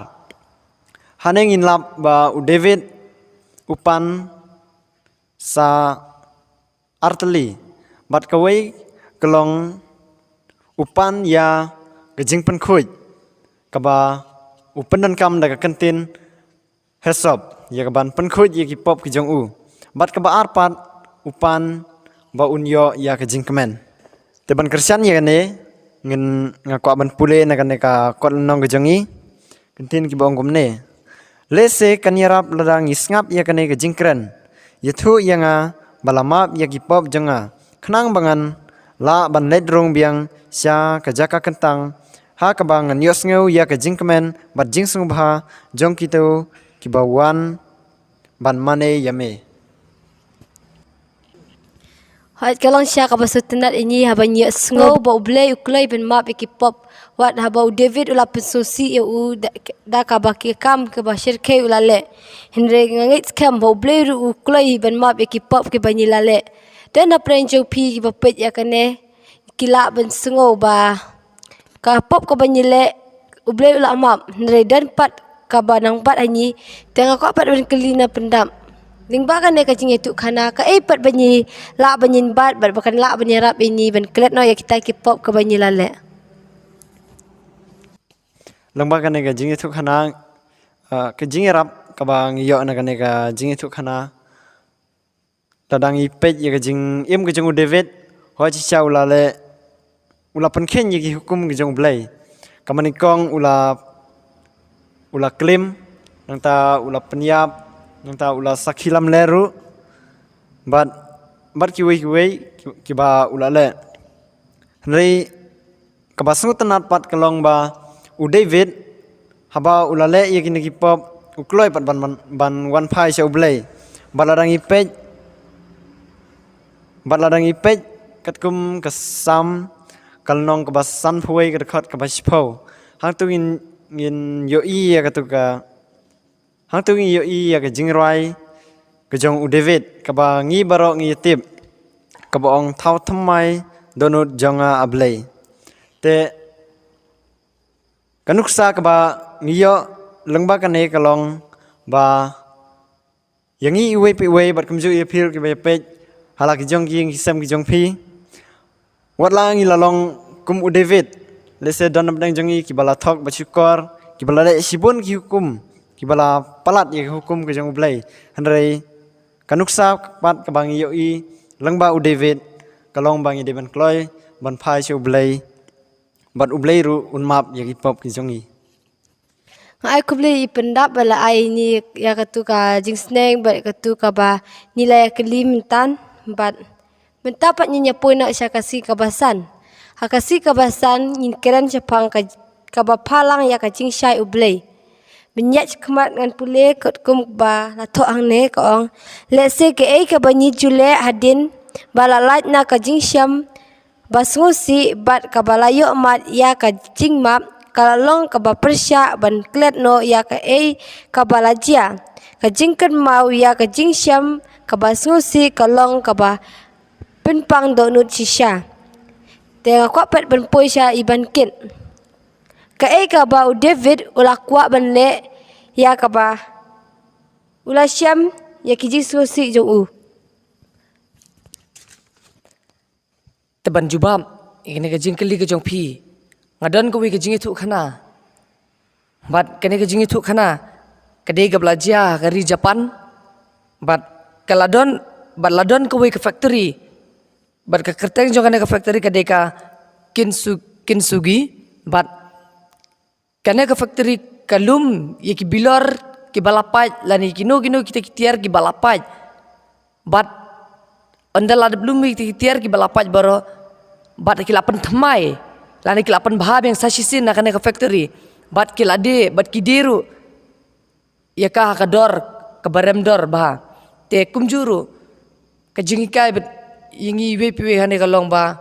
Hangne ngin lap ba u David u pan sa artylli. Bad kawei ka long u pan ïa ka jingpynkhuid kaba u pyndonkam da ka kyntien hesop, ïa kaban pynkhuid ïa ki pop ki jong u. Bad kaba ar pat u pan ba un ïoh ïa ka jingkmen. Te ban kyrshan ïa kane, ngin, nga kwah ban pule na kane ka kot lynnong ka jong ngi. Kyntien kiba ong kumne. Lehse kan ïarap lada ngi sngap ïa kane ka jingkren. Ïathuh ïa nga ba la map ïa ki pop jong nga, khnang ba ngan lah ban leit rung biang sha ka jaka kyntang, ha kaba ngan ïohsngew ïa ka jingkmen bad jingsngewbha jong kito kiba wan ban mane ïa me. Hooid, ka long shisha kaba sngewtynnat ïa ngi haba ngi ïohsngew ba U Blei u kloi ban map ïa ki pop. Wat haba u David u la pynsngewsih ïa u da, da kaba ki kam kaba shyrkhei u la leh. Hynrei nga ngeit skhem ba U Blei ruh u kloi ban map ïa ki pop kiba ngi la leh. Te na pdeng jong phi kiba peit ïa kane, ki lah ban sngew ba ka pop kaba ngi leh, U Blei u la map, hynrei don pat kaba nang bat ha ngi. Te nga kwah pat ban kylli na pyndap. Lyngba kane ka jingïathuhkhana, kaei pat ba ngi lah ban ïeng bad, bad ba kan lah ban ïarap ïa ngi ban klet noh ïa kita ki pop kaba ngi la leh. Lyngba kane ka jingïathuhkhana, ah, ka jingïarap kaba ngi ïoh na kane ka jingïathuhkhana. Lada ngi peit ïa ka jingim ka jong u David, hooid shisha u la leh, u la pynkheiñ ïa ki hukum ka jong U Blei. Kaba nyngkong u la, u la klim, nangta u la pynïap, nangta u la sakhi lamler ruh. Bad, bad kiwei kiwei, ki, kiba u la leh. Hynrei kaba sngewtynnat pat ka long ba u David, haba u la leh ïa kine ki pop, u kloi pat ban, ban, ban wan phai sha U Blei. Bad lada ngi peit, bad lada ngi peit katkum ka Salm ka lynnong kaba sanphew wei ka dkhot kaba shiphew. Hangto ngin, ngin ïohi ïa kato ka Hangto ngi ïohi ïa ka jingrwai ka jong u David, kaba ngi baroh ngi ïatip, kaba ong, thaw thymmai dohnud jong nga, A Blei. Te ka nuksa kaba ngi ïoh lyngba kane ka long ba ïa ngi iwei pa iwei bad kumjuh ïa phi ruh kiba ïa peit ha la ki jong ki ïing ki sem ki jong phi. Wat la ngi la long kum u David, lehse don na pdeng jong ngi kiba la thok bad shukor, kiba la leh shibun ki hukum, kiba la palat ïa ki hukum ka jong u Blei. Hynrei ka nuksa pat kaba ngi ïohi lyngba u David ka long ba ngi dei ban kloi ban phai sha u Blei, bad u Blei ruh un map ïa ki pop ki jong ngi. Nga ai khublei ïa i Pyndap ba la ai ïa ngi ïa katu ka jingsneng bad katu kaba ngi la ïa kylli mynta, bad mynta pat ngin ïa poi noh sha ka sngi kaba san. Ha ka sngi kaba san ngin kren shaphang ka, kaba phalang ïa ka jingshai U Blei. Ban ïaid shakhmat ngan pule katkum ba la thoh hangne, ka ong, lehse kaei kaba ngi ju leh hadien ba la lait na ka jingshem ba sngewsih bad kaba la ïohmad ïa ka jingmap, ka la long kaba pyrshah ban klet noh ïa kaei kaba la jia. Ka jingkynmaw ïa ka jingshem kaba sngewsih ka long kaba pynpang dohnud shisha. Te nga kwah pat ban poi sha i Bankit. Kaei kaba u David u la kwah ban leh ïa kaba u la shem ïa ki jingsngewsih jong u. Te ban jubab ïa kane ka jingkylli ka jong phi, nga don kawei ka jingïathuhkhana. Bad kane ka jingïathuhkhana ka dei kaba la jia ha ka ri Japan. Bad ka la don, bad la don kawei ka factory. Bad ka kyrteng jong kane ka factory ka dei ka Kinsu-, Kintsugi. Bad kane ka factory ka lum ïa ki bilor kiba la pait lane kino kino kita ki tiar kiba la pait. Bad ynda la dep lum ïa kita ki tiar kiba la pait baroh, bad ki la pynthymmai lane ki la pynbha biang sa shisien na kane ka factory. Bad ki la die, bad ki die ruh ïa ka ha ka dor kaba rem dor bha. Te kumjuh ruh Ka jinghikai bad ïa ngi iwei pa iwei hangne ka long ba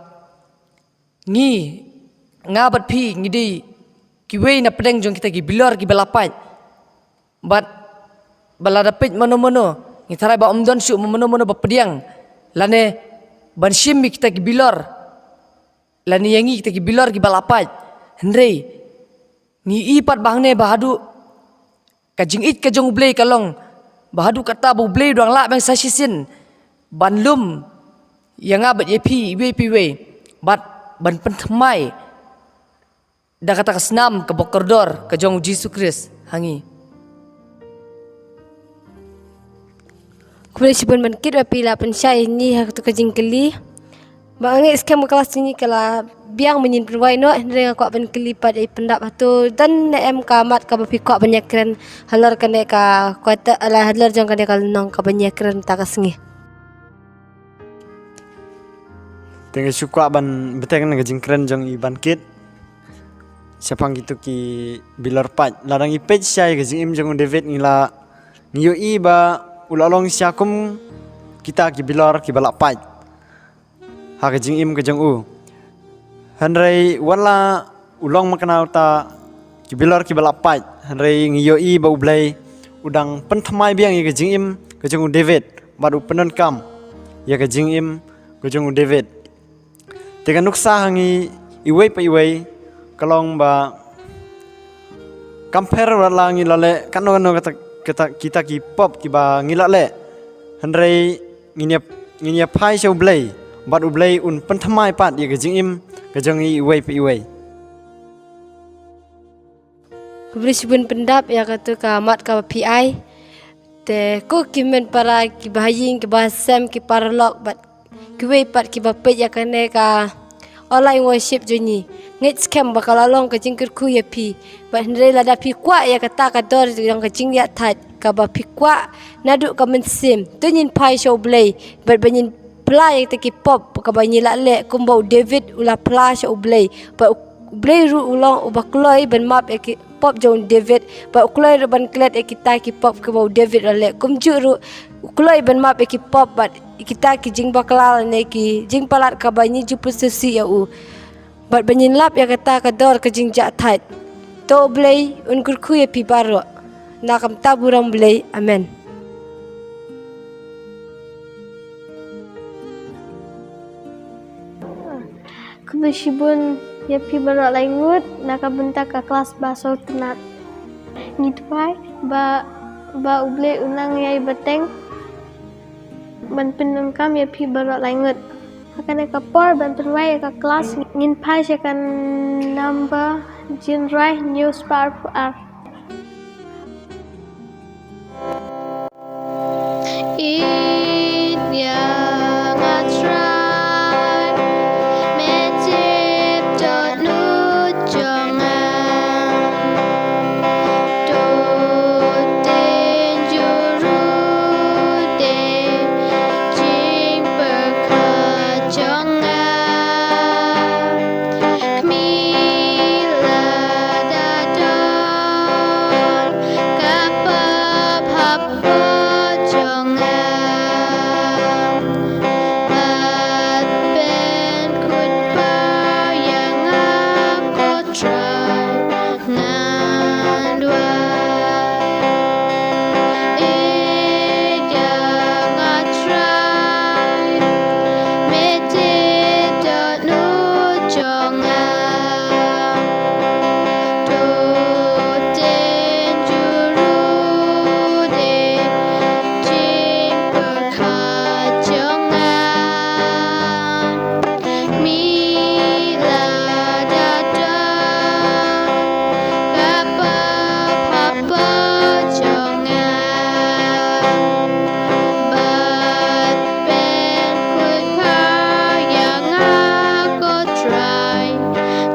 ngi, nga bad phi ngi dei kiwei na pdeng jong kita ki bilor kiba la pait. Bad ba lada peit mano mano, ngi tharai ba ym don shuh mano mano ba pdiang lane ban shim ïa kita ki bilor, lane ïa ngi kita ki bilor kiba la pait. Hynrei ngi i pat ba hangne ba haduh ka jingïeit ka jong U Blei ka long ba haduh katta ba U Blei u dang lah biang sa shisien ban lum ïa nga bad ïa phi iwei pa iwei bad ban pynthymmai da kata ka snam kaba kordor ka jong U Jisu Khrist ha ngi. Khublei shibun ban kit ba phi la pynshai ïa ngi ha katu ka jingkylli. Ba nga ngeit skhem ka klas jong ngi ka la biang ban ïa pynwai noh, hynrei nga kwah ban kylli pat ïa i Pyndap, hato don ne em ka mat kaba phi kwah ban ïakren halor kane ka kwata, la halor jong kane ka lynnong kaba ngi ïakren mynta ka sngi. Te nga shu kwah ban bteng na ka jingkren jong i Bankit shaphang kitu ki bilor pait. Lada ngi peit shai ka jingim jong u David ngi la, ngi ïohi ba u la long sha kum kita ki bilor kiba la pait ha ka jingim ka jong u. Hynrei wat la u long makna uta ki bilor kiba la pait, hynrei ngi ïohi ba U Blei u dang pynthymmai biang ïa ka jingim ka jong u David bad u pyndonkam ïa ka jingim ka jong u David. Te ka nuksa ha ngi iwei pa iwei ka long ba kam pher wat la ngi la leh kano kano kata, kata kita ki pop kiba ngi la leh, hynrei ngin ïa, ngin ïa phai sha U Blei bad U Blei un pynthymmai pat ïa ka jingim ka jong ngi iwei pa iwei. Khublei shibun Pyndap ïa katu ka mat kaba phi ai. Te ko ki hynmen para, ki bahaïing, ki bahasem, ki paralok bad kiwei pat kiba peit ïa kane ka online worship jong ngi, ngeit skhem ba ka la long ka jingkyrkhu ïa phi. Bad hynrei lada phi kwah ïa kata ka dor jong ka jingïathait kaba phi kwah naduh ka mynsiem, to ngin phai sha U Blei bad ba ngin phla ïa kita ki pop kaba ngi la leh kumba u David u la phla sha U Blei. Bad U Blei ruh u long uba kloi ban map ïa ki pop jong u David bad u kloi ruh ban klet ïa kita ki pop kiba u David u la leh. Kumjuh ruh u kloi ban map ïa ki pop bad ïa kita ki jingbakla lane ki jingpalat kaba ngi ju pynsngewsih ïa u. Bad ba ngin lap ïa kata ka dor ka jingjahthait. To U Blei un kyrkhu ïa phi baroh. Na ka bynta burom U Blei. Amen. Khublei shibun ïa phi baroh laingut na ka bynta ka klas ba sngewtynnat. Ngi duwai ba, ba U Blei un nang ïai bteng ban pyndonkam ïa phi baroh laingut. Ha kane ka por ban pynwai ïa ka klas ngin phai sha ka number jingrwai hynñiew spah arphew ar. Ïeit ïa nga Trai, me tip dohnud jong nga. To dei jurud dei jingpyrkhat jong nga. Khmih lada don ka pap hapoh jong nga. Bad pynkut par ïa nga ko Trai. Ngan duwai ïa nga Trai, me tip dohnud jong nga. To dei jurud dei jingpyrkhat jong nga. Khmih lada don ka pap hapoh jong nga. Bad pynkut par ïa nga ko Trai.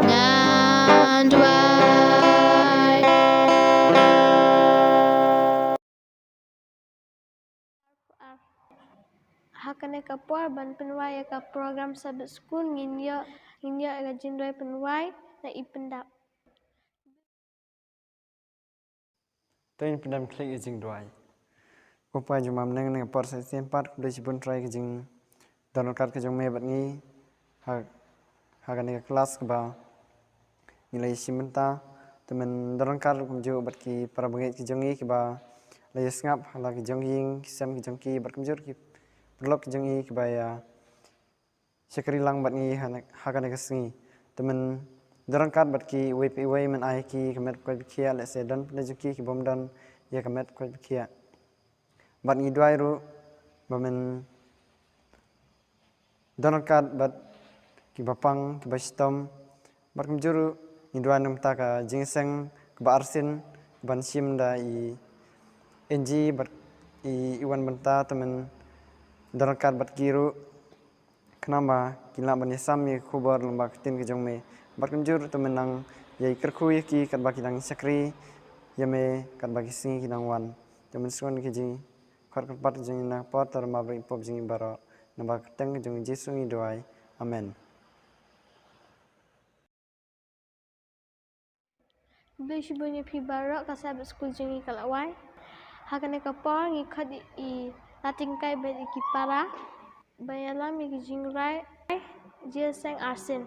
Ngan duwai. Ha kane ka por ban pynwai ïa ka program Sabbath School ngin ïoh, ngin ïoh ïa ka jingduwai pynwai na i Pyndap. To ngin pyndem khlieh ïa jingduwai. Ko Pa jong ma bneng, ha kane ka por sa shisien pat khublei shibun Trai ka jingdon ryngkat ka jong me bad ngi ha, ha kane ka klas kaba ngi la ïashim bynta. Te men don ryngkat kumjuh bad ki para bangeit ki jong ngi kiba la ïasngap ha la ki jong ki ïing ki sem ki jong ki, bad kumjuh ki paralok ki jong ngi kiba ïa shakri lang bad ngi ha, ha kane ka sngi. Te men don ryngkat bad ki iwei pa iwei, men ai ki ka met koit ba khiah, lehse don pynban jong ki ki bym don ïa ka met koit ba khiah. Bad ngi duwai ruh ba men don ryngkat bad kiba pang, kiba shitom. Bad kumjuh ruh ngi duwai na ka bynta ka jingïaseng kaba arsien kaban shim da i Angie bad i, i wan bynta, te men don ryngkat bad ki ruh, khnang ba kin lah ban ïasam ïa ka khubor lyngba ka ktien ka jong me. Bad kumjuh ruh te men nang ïai kyrkhu ïa ki katba ki dang shakri ïa me, katba ki sngi ki dang wan. Te men sngewbha ïa ki jingkhot kyrpad jong ngi na ka por, te rama bad ngi pop jong ngi baroh. Namar ka kyrteng ka jong u Jisu ngi duwai. Amen. Khublei shibun ïa phi baroh, ka Sabbath School jong ngi ka la wai. Ha kane ka por ngi khot ïa i Latingkai bad ïa ki para ban ïalam ïa ki jingrwai jingïaseng arsien.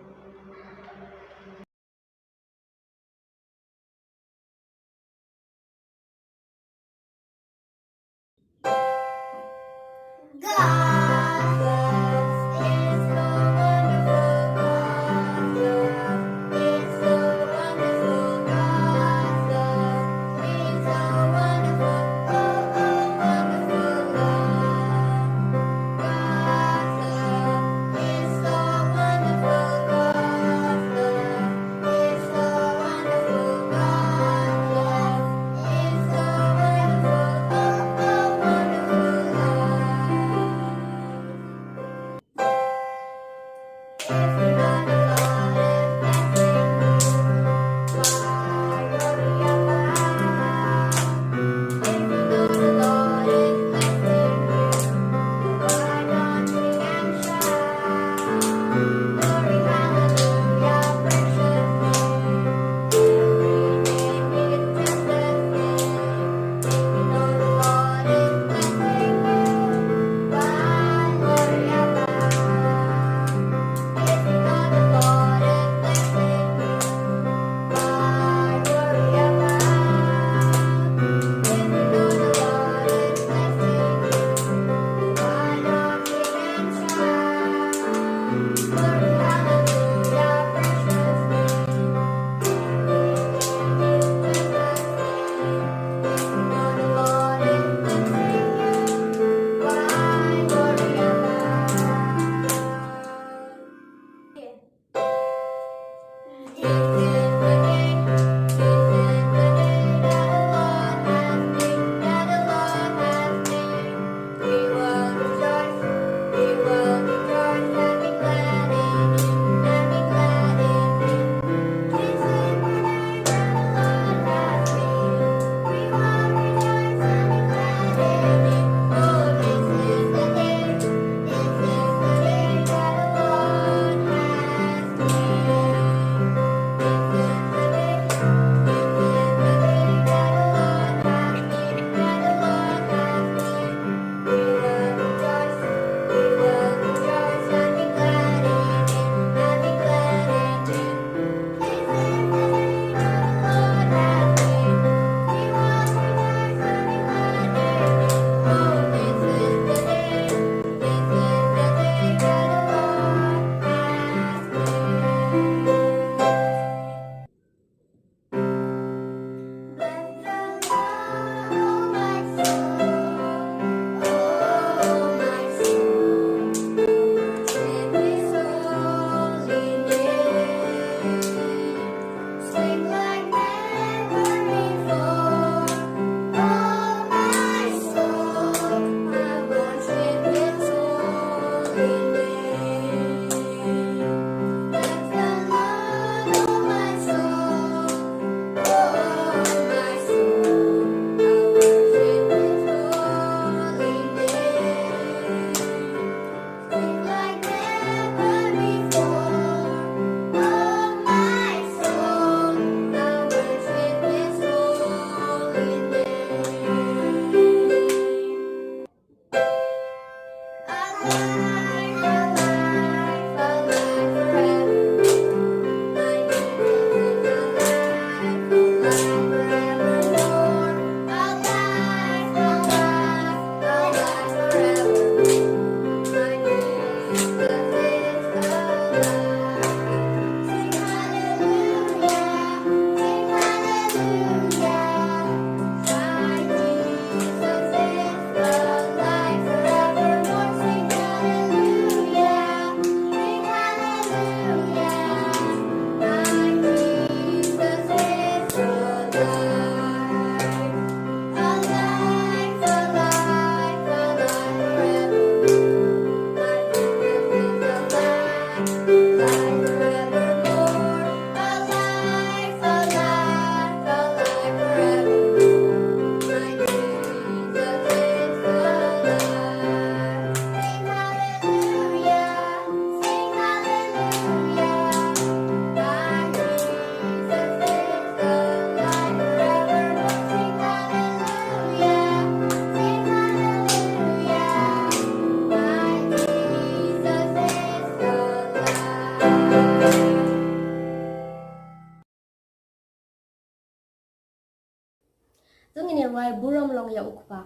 Duwai. Burom long ïa u Kpa.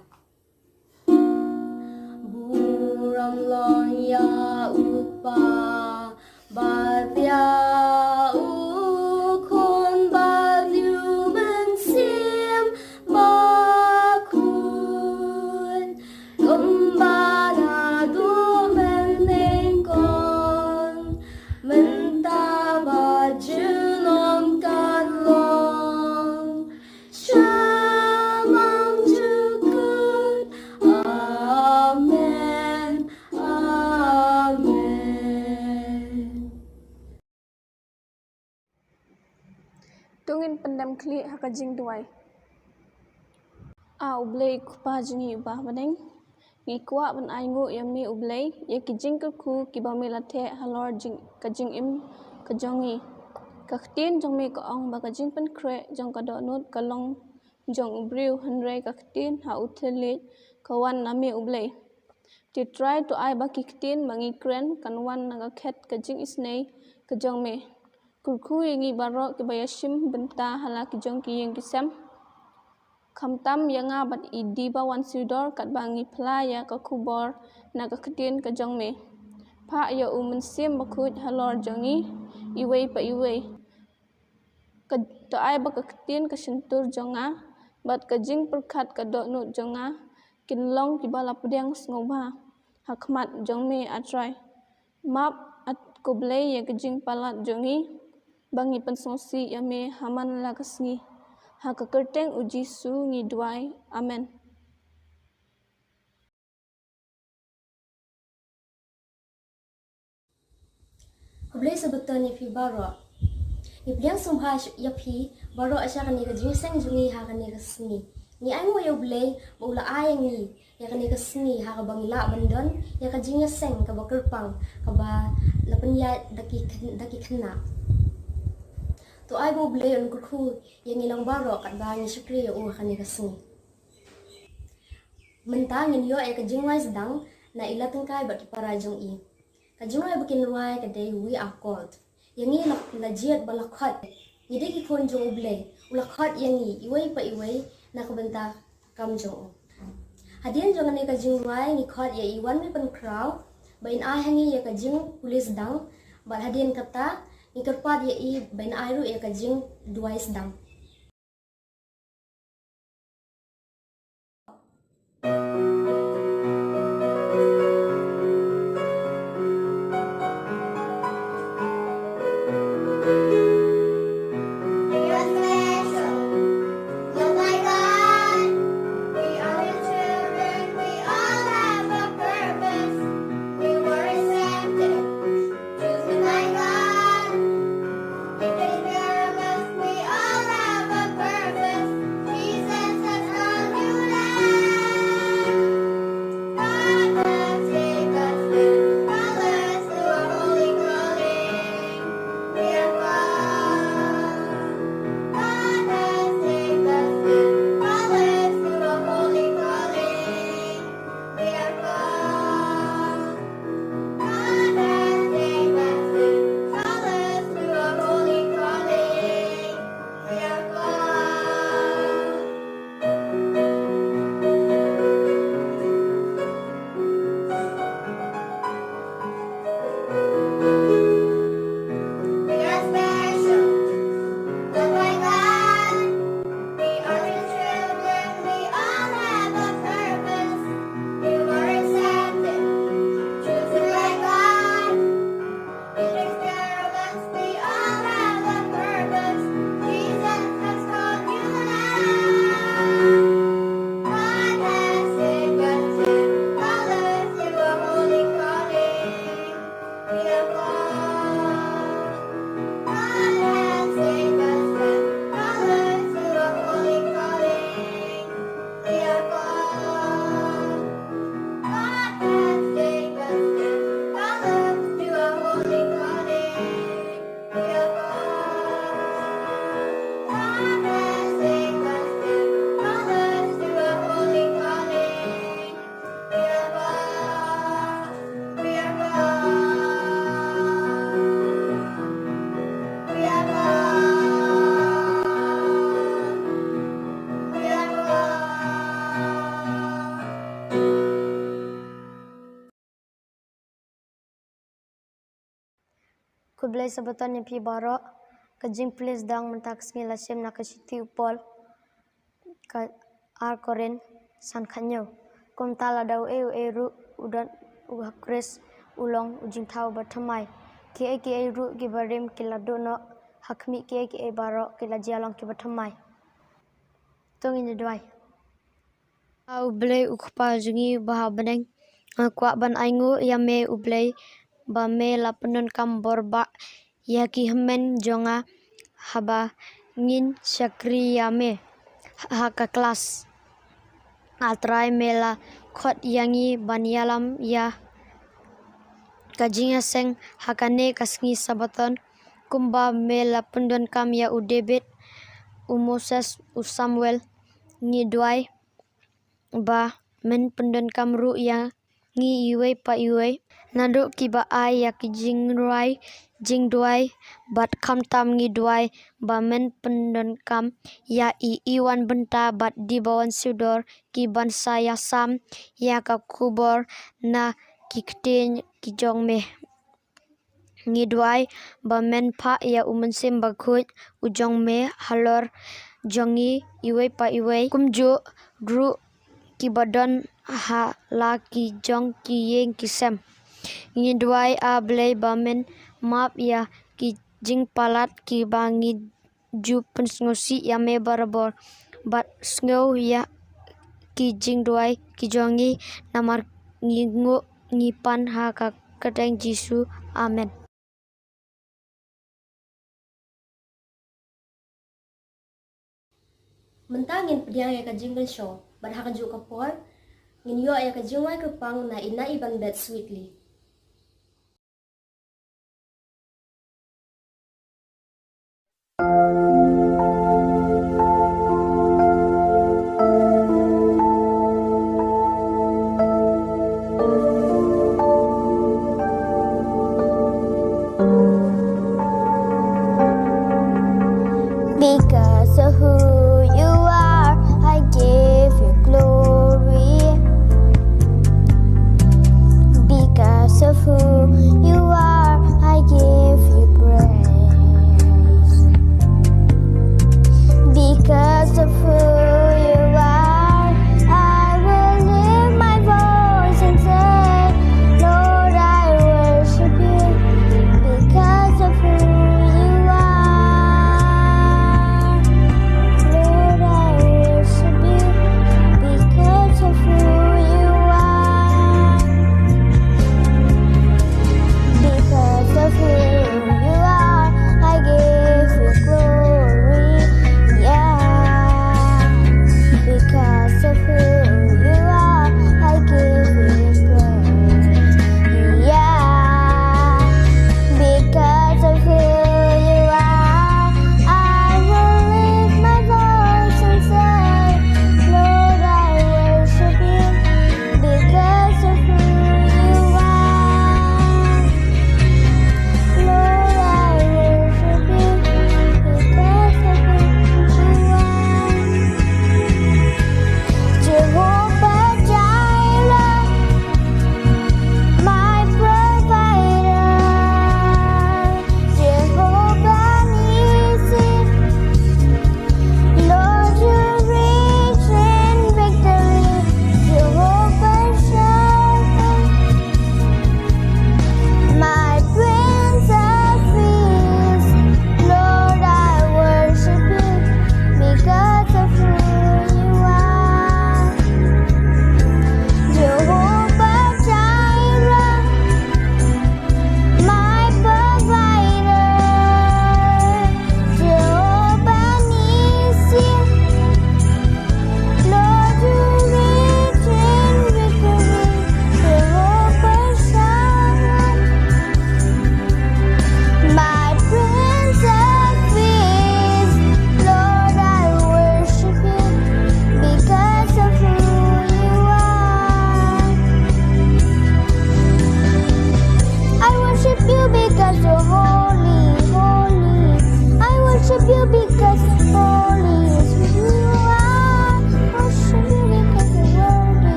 Burom long ïa u Kpa, bad ïa u Khun bad ïa u Mynsiem Bakhuid, kumba la dei mynnyngkong, mynta bad junom ka long, sha man jukut. Amen. Amen. To ngin pyndem khlieh ha ka jingduwai. A U Blei Kpa jong ngi uba ha bneng, ngi kwah ban ainguh ïa me U Blei ïa ki jingkyrkhu kiba me la theh halor jing, ka jingim ka jong ngi. Ka ktien jong me ka ong ba ka jingpynkhreh jong ka dohnud ka long jong u briew, hynrei ka ktien ha u thylliej ka wan na me U Blei. Te Trai, to ai ba ki ktien ba ngi kren kan wan na ka khet ka jingisynei ka jong me. Kyrkhu ïa ngi baroh kiba ïashim bynta ha la ki jong ki ïing ki sem, khamtam ïa nga bad i Diba Wansudor, katba ngi phla ïa ka khubor na ka ktien ka jong me. Phah ïa u Mynsiem Bakhuid halor jong ngi iwei pa iwei. Ka, to ai ba ka ktien ka shyntur jong nga bad ka jingpyrkhat ka dohnud jong nga kin long kiba la pdiang sngewbha ha khmat jong me, A Trai. Map, A, khublei ïa ka jingpalat jong ngi ba ngi pynsngewsih ïa me ha man la ka sngi. Ha ka kyrteng U Jisu ngi duwai. Amen. Khublei Sabbaton ïa phi baroh. Ngi pdiang sngewbha ïa phi baroh sha kane ka jingïaseng jong ngi ha kane ka sngi. Ngi ainguh ïa U Blei ba u la ai ïa ngi ïa kane ka sngi ha kaba ngi lah ban don ïa ka jingïaseng kaba kyrpang, kaba la pynïaid da ki khyn-, da ki khynnah. To ai ba U Blei un kyrkhu ïa ngi lang baroh katba ngi shakri ïa u ha kane ka sngi. Mynta ngin ïoh ïa ka jingrwai sdang na i Latengkai bad ki para jong i. Ka jingrwai ba kin rwai ka dei We Are Called. Ïa ngi la, la jied ba la khot. Ngi dei ki khun jong U Blei. U la khot ïa ngi iwei pa iwei na ka bynta ka kam jong u. Hadien jong kane ka jingrwai ngi khot ïa i Wanmirpynkhraw ba in ai ha ngi ïa ka jingpule sdang, bad hadien kata ngi kyrpad ïa i ba in ai ruh ïa ka jingduwai sdang. Blei Sabaton ïa phi baroh. Ka jingpule sdang mynta ka sngi la shim na ka shithi u Paul, ka ar Korinth san khatñiew. Kumta lada uei uei ruh u don u ha Khrist, u long u jingthaw ba thymmai. Kiei kiei ruh kiba rim ki la duh noh, ha khmih kiei kiei baroh ki la jia long kiba thymmai. To ngin ïa duwai. A U Blei U Kpa jong ngi ba ha bneng, nga kwah ban ainguh ïa me U Blei ba me la pyndonkam bor bah ïa ki hynmen jong nga haba ngin shakri ïa me ha ka klas. A Trai, me la khot ïa ngi ban ïalam ïa ka jingïaseng ha kane ka sngi Sabaton, kumba me la pyndonkam ïa u David, u Moses, u Samuel. Ngi duwai ba men pyndonkam ruh ïa ngi iwei pa iwei. Naduh kiba ai ïa ki jingrwai jingduwai, bad khamtam ngi duwai ba men pyndonkam ïa i Iwan Bynta bad Dibawan Sudor, ki ban sa ïasam ïa ka khubor na ki ktien ki jong me. Ngi duwai ba men phah ïa u Mynsiem Bakhuid u jong me halor jong ngi iwei pa iwei, kumjuh ruh kiba don ha la ki jong ki ïing ki sem. Ngi duwai, A Blei, ba men map ïa ki jingpalat kiba ngi ju pynsngewsih ïa me barabor, bad sngew ïa ki jingduwai ki jong ngi, namar ngi nguh ngi pan ha ka kyrteng Jisu. Amen. Mynta ngin pdiang ïa ka jingkyrshaw, bad ha kajuh ka por ngin ïoh ïa ka jingwai kyrpang na i Naibanbet Sweetly. Because of who you are, I give you glory. Because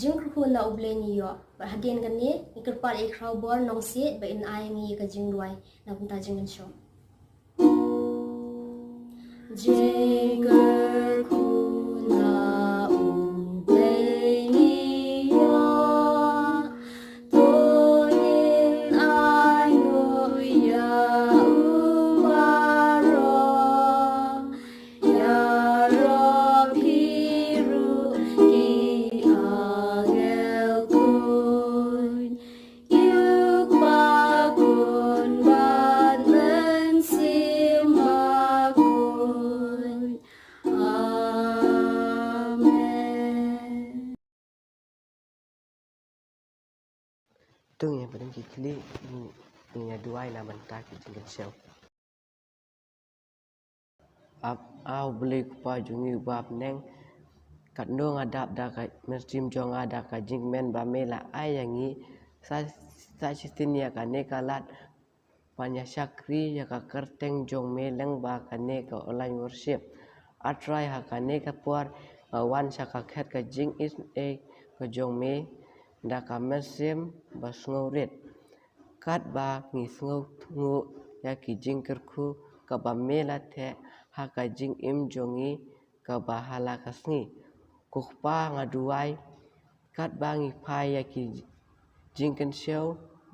Jingkyrkhu na U Blei ngi ïoh, bad hadien kane ngi kyrpad ïa i Khrawbor Nongsiej ba in ai ngi ïa ka jingduwai na bynta jingkynshew. Jingkyrkhu na U Blei ngi ïoh, to ngin ai nguh ïa u baroh. Ïaroh phi ruh ki angel khuid, ïa u Kpa, Khun bad Mynsiem Bakhuid. Amen. To ngin ïa pdiang ki khlieh, ngin ïa duwai na bynta ki jingkynshew. Ap, A U Blei Kpa jong ngi uba ha bneng, katno nga dap da ka mynsiem jong nga da ka jingkmen ba me la ai ïa ngi sa, sa shisien ïa kane ka lad ban ïa shakri ïa ka kyrteng jong me lyngba kane ka online worship. A Trai, ha kane ka por nga wan sha ka khet ka jingisynei ka jong me da ka mynsiem ba sngewrit. Katba ngi sngewnguh ïa ki jingkyrkhu kaba me la theh ha ka jingim jong ngi kaba ha la ka sngi. Ko Kpa, nga duwai katba ngi phai ïa ki jingkynshew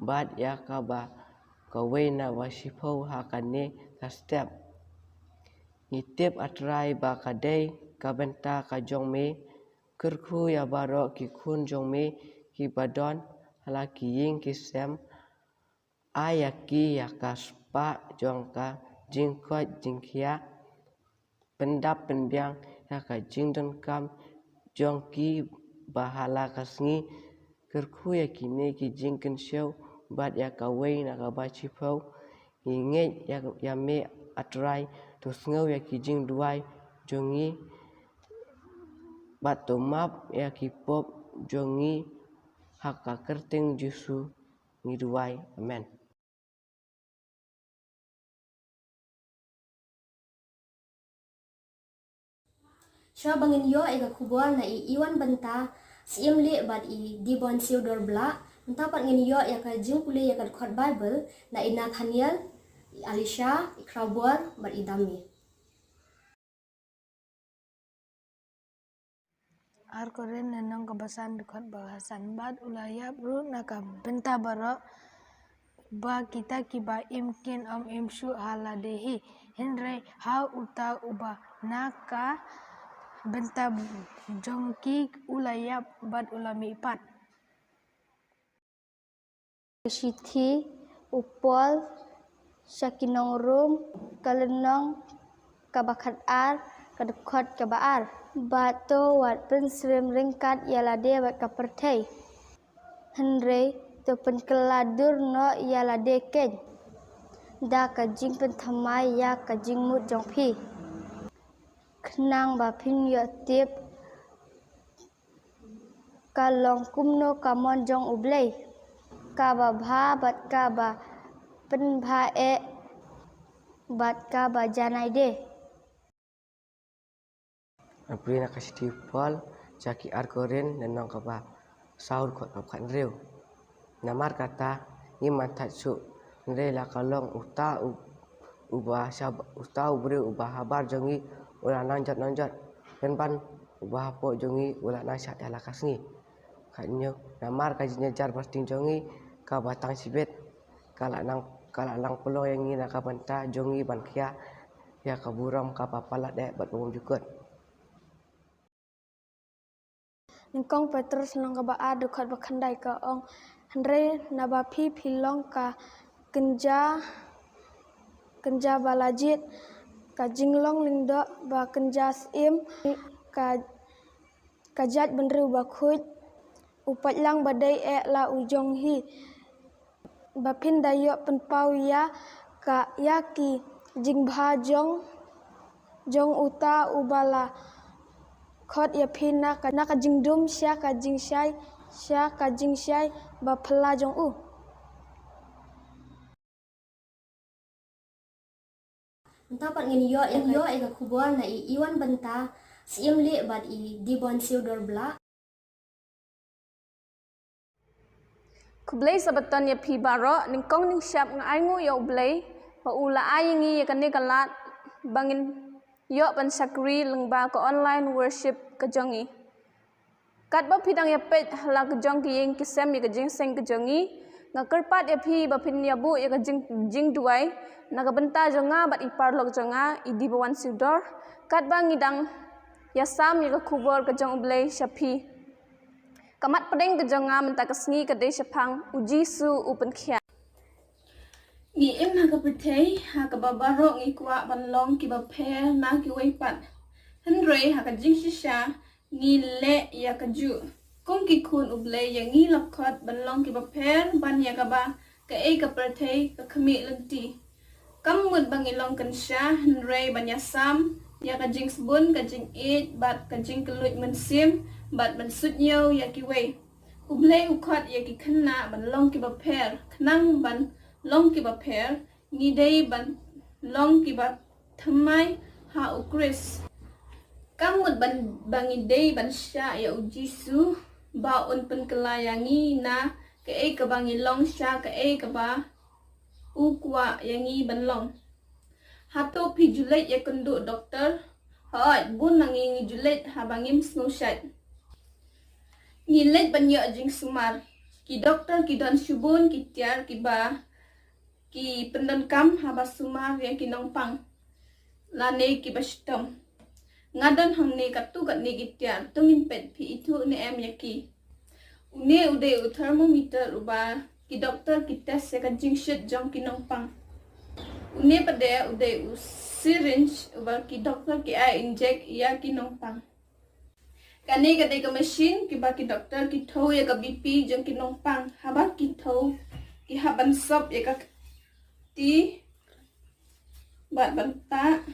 bad ïa kaba kawei na ba shiphew ha kane ka step. Ngi tip, A Trai, ba ka dei ka bynta ka jong me kyrkhu ïa baroh ki khun jong me kiba don ha la ki ïing ki sem. Ai ïa ki ïa ka spah jong ka jingkoit jingkhiah, pyndap pynbiang ïa ka jingdonkam jong ki ba ha la ka sngi. Kyrkhu ïa kine ki jingkynshew bad ïa kawei na kaba shiphew. Ngi ngeit ïa, ïa me, A Trai, to sngew ïa ki jingduwai jong ngi bad to map ïa ki pop jong ngi. Ha ka kyrteng Jisu ngi duwai. Amen. Shuwa ba ngin ïoh ïa ka khubor na i Iwan Bynta, Syiem Lieh bad i Dibon Theodore Blah, mynta pat ngin ïoh ïa ka jingpule ïa ka dkhot Baibl na i Nathaniel, i Alisha, i Khrawbor bad i Dami. Ar Korinth lynnong kaba san dkhot ba san. Bad u la ïap ruh na ka bynta baroh ba kita kiba im kin ym im shuh ha lade hi, hynrei ha uta uba na ka bynta jong ki u la ïap bad u la mihpat. Ka shithi u Paul sha ki nong Rom, ka lynnong kaba khatar, ka dkhot kaba ar. Bad to wat pynsyriem ryngkat ïa lade bad ka pyrthei, hynrei to pynkylla dur noh ïa lade keiñ da ka jingpynthymmai ïa ka jingmut jong phi, khnang ba phin ïoh tip ka long kumno ka mon jong U Blei, kaba bha bad kaba pynbha eh bad kaba janai de. Nga pule na ka shithi u Paul sha ki Ar Korinth lynnong kaba saw dkhot kaba khathynriew. Namar kata ngim ïa thait shuh, hynrei la ka long uta u, uba shaba, uta u briew uba habar jong ngi u la nang jot nang jot, pynban uba hapoh jong ngi u la nang shad ïa la ka sngi. Khathynñiew, namar ka jingjar ba sting jong ngi kaba tang shibit ka la nang, ka la nang pynlong ïa ngi na ka bynta jong ngi ban khia ïa ka burom kaba palat eh bad bymjukut. Nyngkong Petros lynnong kaba ar dkhot ba khyndai ka ong, hynrei naba phi phi long ka kynja, kynja ba la jied, ka jinglong lyngdoh ba kynja syiem, ka, ka jaitbynriew bakhuid, u paitlang ba dei eh la u jong hi, ba phin da ïoh pynpaw ïa ka, ïa ki jingbha jong, jong uta uba la khot ïa phi na ka, na ka jingdum sha ka jingshai, sha ka jingshai ba phylla jong u. Mynta pat ngin ïoh, ngin ïoh ïa ka khubor na i Iwan Bynta, Syiem Lieh bad i Dibon Theodore Blah. Khublei Sabbaton ïa phi baroh, nyngkong nyngshap nga ainguh ïa U Blei ba u la ai ïa ngi ïa kane ka lad ba ngin ïoh ban shakri lyngba ka online worship ka jong ngi. Katba phi dang ïa peit ha la ka jong ki ïing ki sem ïa ka jingïaseng ka jong ngi, nga kyrpad ïa phi ba phin ïa buh ïa ka jing, jingduwai na ka bynta jong nga bad i paralok jong nga, i Dibawan Sudor, katba ngi dang ïasam ïa ka khubor ka jong U Blei sha phi. Ka mat pdeng ka jong nga mynta ka sngi ka dei shaphang U Jisu u pynkhiah. Ngi im ha ka pyrthei ha kaba baroh ngi kwah ban long kiba pher na kiwei pat. Hynrei ha ka jingshisha ngi leh ïa kajuh. Kum ki khun U Blei ïa ngi la khot ban long kiba pher ban ïa kaba kaei ka pyrthei ka khmih lynti. Kam mut ba ngi long kynsha hynrei ban ïasam ïa ka jingsbun, ka jingïeit bad ka jingkylluid mynsiem bad ban suidñiew ïa kiwei. U Blei u khot ïa ki khynnah ban long kiba pher, khnang ban long kiba pher ngi dei ban long kiba thymmai ha U Khrist. Kam mut ban, ba ngi dei ban shah ïa U Jisu ba un pynkylla ïa ngi na kaei kaba ngi long sha kaei kaba u kwah ïa ngi ban long. Hato phi ju leit ïakynduh doktor? Hooid, bun na ngi ngi ju leit haba ngim sngewshait. Ngi leit ban ïoh jingsumar. Ki doktor ki don shibun ki tiar kiba ki pyndonkam haba sumar ïa ki nongpang lane kiba shitom. Nga don hangne katto katne ki tiar, to ngin peit phi ithuh ne em ïa ki. Une u dei u thermometer uba ki doktor ki test ïa ka jingshit jong ki nongpang. Une pat de u dei u syringe uba ki doktor ki ai inject ïa ki nongpang. Kane ka dei ka machine kiba ki doktor ki thew ïa ka B P jong ki nongpang. Haba ki thew ki hap ban sop ïa ka kti bad ban tah.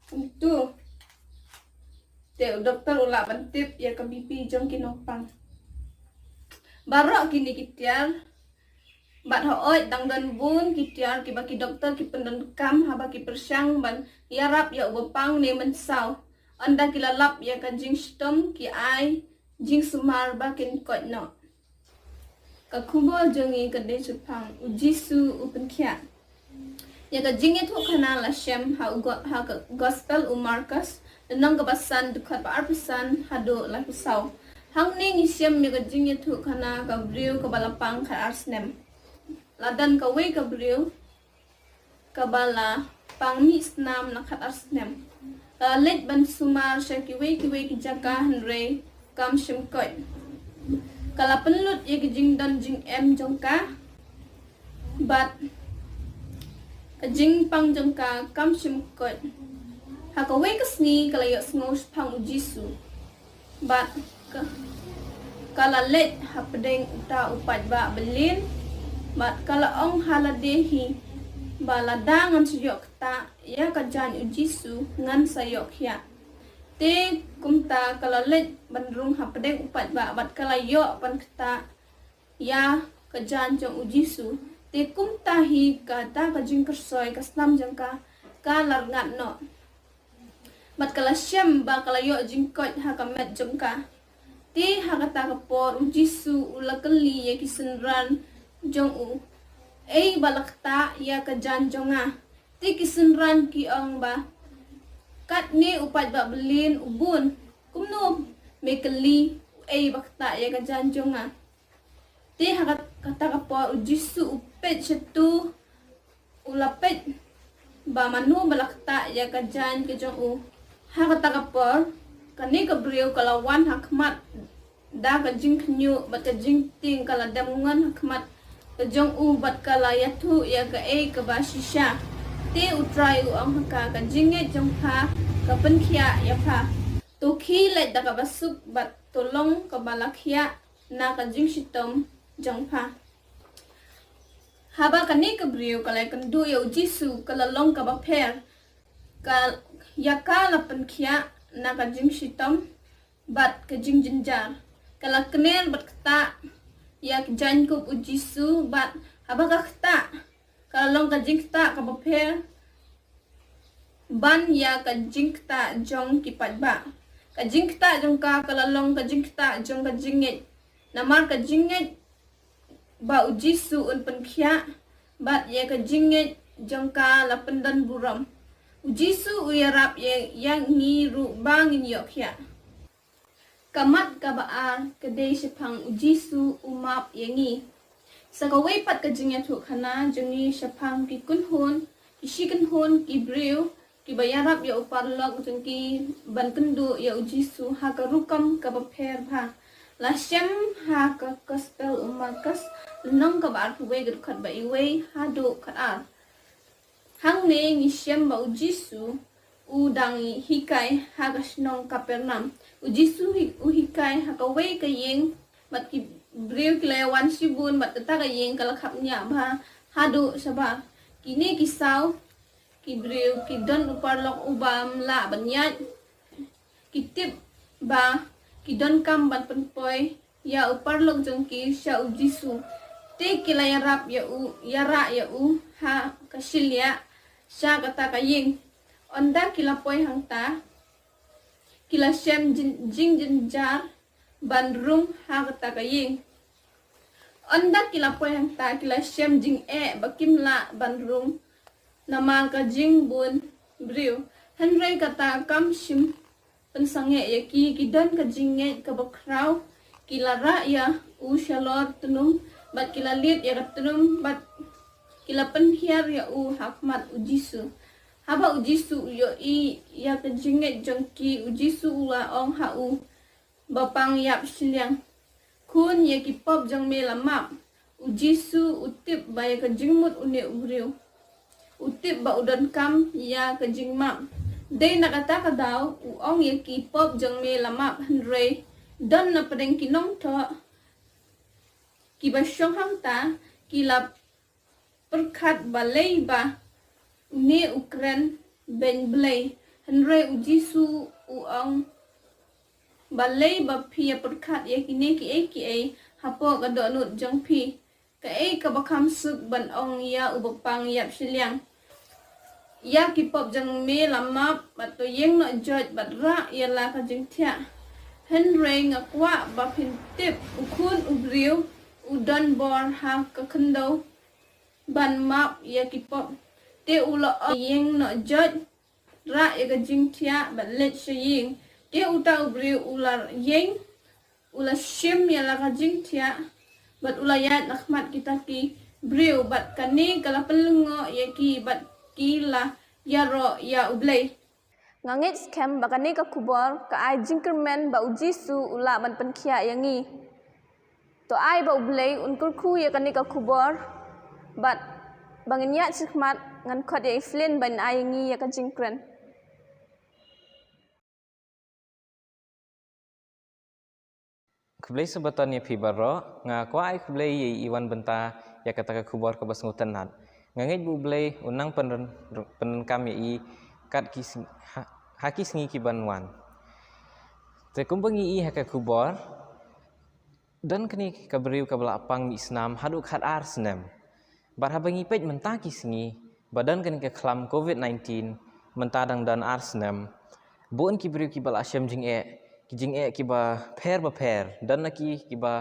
Kumtu. Te u doktor u lah ban tip ïa ka B P jong ki nongpang. Baroh kine ki tiar bad hooid dang don bun ki tiar kiba ki doktor ki pyndonkam haba ki pyrshang ban ïarap ïa uba pang ne mynsaw. Ynda ki la lap ïa ka jingshitom ki ai jingsumar ba kin koit noh. Ka khubor jong ngi ka dei shaphang U Jisu u pynkhiah. Ïa ka jingïathuhkhana la shem ha u go-, ha ka Gospel u Markos, lynnong kaba san, dkhot ba arphew san haduh laiphew saw. Hangne ngi shem ïa ka jingïathuhkhana ka briew kaba la pang khat ar snem. La don kawei ka briew kaba la pang mih snam la khat ar snem. Ka la leit ban sumar sha kiwei kiwei ki jaka hynrei kam shym koit. Ka la pynlut ïa ka jingdon jingem jong ka bad ka jingpang jong ka kam shym koit. Ha kawei ka sngi ka la ïohsngew shaphang U Jisu. Bad ka, ka la leit hapdeng uta u paidbah byllien bad ka la ong ha lade hi ba lada ngan sa ïoh ktah ïa ka jaiñ U Jisu ngan sa ïoh khiah. Te kumta ka la leit ban rung hapdeng u paidbah bad ka la ïoh ban ktah ïa ka jaiñ jong U Jisu. Te kumta hi kata ka jingkyrsoi ka snam jong ka ka la rngat noh. Bad ka la shem ba ka la ïoh jingkoit ha ka met jong ka. Te ha kata ka por U Jisu u la kylli ïa ki synran jong u, ei ba la ktah ïa ka jaiñ jong nga. Te ki synran ki ong ba katne u paidbah byllien u bun, kumno me kylli u ei ba ktah ïa ka jaiñ jong nga. Te ha kat-, kata ka por U Jisu u peit shatu, u la peit ba mano ba la ktah ïa ka jaiñ ka jong u. Ha kata ka por kane ka briew ka la wan ha khmat da ka jingkhynñiuh bad ka jingtieng, ka la dem ngon ha khmat ka jong u bad ka la ïathuh ïa kaei kaba shisha. Te U Trai u ong ha ka, ka jingngeit jong pha ka pynkhiah ïa pha. To khie leit da kaba suk bad to long kaba la khiah na ka jingshitom jong pha. Haba kane ka briew ka la ïakynduh ïa U Jisu ka la long kaba pher. Ka, ïa ka la pynkhiah na ka jingshitom bad ka jingjynjar. Ka la kner bad ktah ïa ka jaiñkup U Jisu bad haba ka ktah ka la long ka jingktah kaba pher ban ïa ka jingktah jong ki paidbah. Ka jingktah jong ka ka la long ka jingktah jong ka jingngeit. Namar ka jingngeit ba u Jisu un pynkhiah, bad ïa ka jingngeit jong ka la pyndon burom. U Jisu u ïarap ïa, ïa ngi ruh ba ngin ïoh khiah. Ka mat kaba ar ka dei shaphang u Jisu u map ïa ngi. Sa kawei pat ka jingïathuhkhana jong ngi shaphang ki kynhun, ki shi kynhun, ki briew kiba ïarap ïa u paralok jong ki ban kynduh ïa u Jisu ha ka rukom kaba pher bha. La shem ha ka Gospel u Markos, lynnong kaba arphew wei, ka dkhot ba wei haduh khatar. Hangne ngi shem ba u Jisu u dang hikai ha ka shnong Kapernaum. U Jisu hi-, u hikai ha kawei ka ïing, bad ki briew ki la wan shibun, bad kata ka ïing ka la khapngiah bha haduh shabar. Kine ki saw ki briew ki don u paralok uba ym lah ban ïaid. Ki tip ba ki donkam ban pynpoi ïa u paralok jong ki sha u Jisu. Te ki la ïarap ïa u, ïarap ïa u ha ka shiliah sha kata ka ïing. Ynda ki la poi hangta, ki la shem jin-, jingjynjar ban rung ha kata ka ïing. Ynda ki la poi hangta, ki la shem jingeh ba kim lah ban rung namar ka jingbun briew. Hynrei kata kam shym pynsangeh ïa ki, ki don ka jingngeit kaba khraw. Ki la rah ïa u shalor tnum, bad ki la leit ïa ka tnum, bad ki la pynhiar ïa u ha khmat u Jisu. Haba u Jisu u ïohi ïa ka jingngeit jong ki, u Jisu u la ong ha u bapang ïap shiliang, "Khun, ïa ki pop jong me la map." U Jisu u tip ba ïa ka jingmut une u briew, u tip ba u donkam ïa ka jingmap. Dei na kata ka daw u ong, "Ïa ki pop jong me la map." Hynrei don na pdeng ki nongthoh kiba shong hangta ki la pyrkhat balei ba une u kren beiñ Blei. Hynrei u Jisu u ong, "Balei ba phi ïa pyrkhat ïa kine kiei kiei hapoh ka dohnud jong phi? Kaei kaba kham suk ban ong ïa u bapang ïap shiliang, 'Ïa ki pop jong me la map', bad to ïeng noh joit bad rah ïa la ka jingthiah? Hynrei nga kwah ba phin tip, u Khun u briew u don bor ha ka khyndew ban map ïa ki pop." Te u la ong, "Ïeng noh joit, rah ïa ka jingthiah bad leit sha ïing." Te uta u briew u la ïeng, u la shim ïa la ka jingthiah, bad u la ïaid na khmat kita ki briew, bad kane ka la pynlyngngoh ïa ki, bad ki la ïaroh ïa U Blei. Nga ngeit skhem ba kane ka khubor ka ai jingkyrmen ba U Jisu u lah ban pynkhiah ïa ngi. To ai ba U Blei un kyrkhu ïa kane ka khubor, bad ba ngin ïaid shakhmat, ngan khot ïa i Flynn ban ai ïa ngi ïa ka jingkren. Khublei Sabbaton ïa phi baroh. Nga kwah ai khublei ïa i wan bynta ïa kata ka khubor kaba sngewtynnat. Nga ngeit ba U Blei un nang pynryn-, pyndonkam ïa i kat ki sng-, ha, ha ki sngi ki ban wan. Te kumba ngi i ha ka khubor, don kane ka briew kaba la pang mih snam haduh khatar snem. Bad haba ngi peit mynta ki sngi, ba don kane ka khlam covid nineteen, mynta dang don ar snem, bun ki briew kiba la shem jingeh, ki jingeh kiba pher bapher, don na ki kiba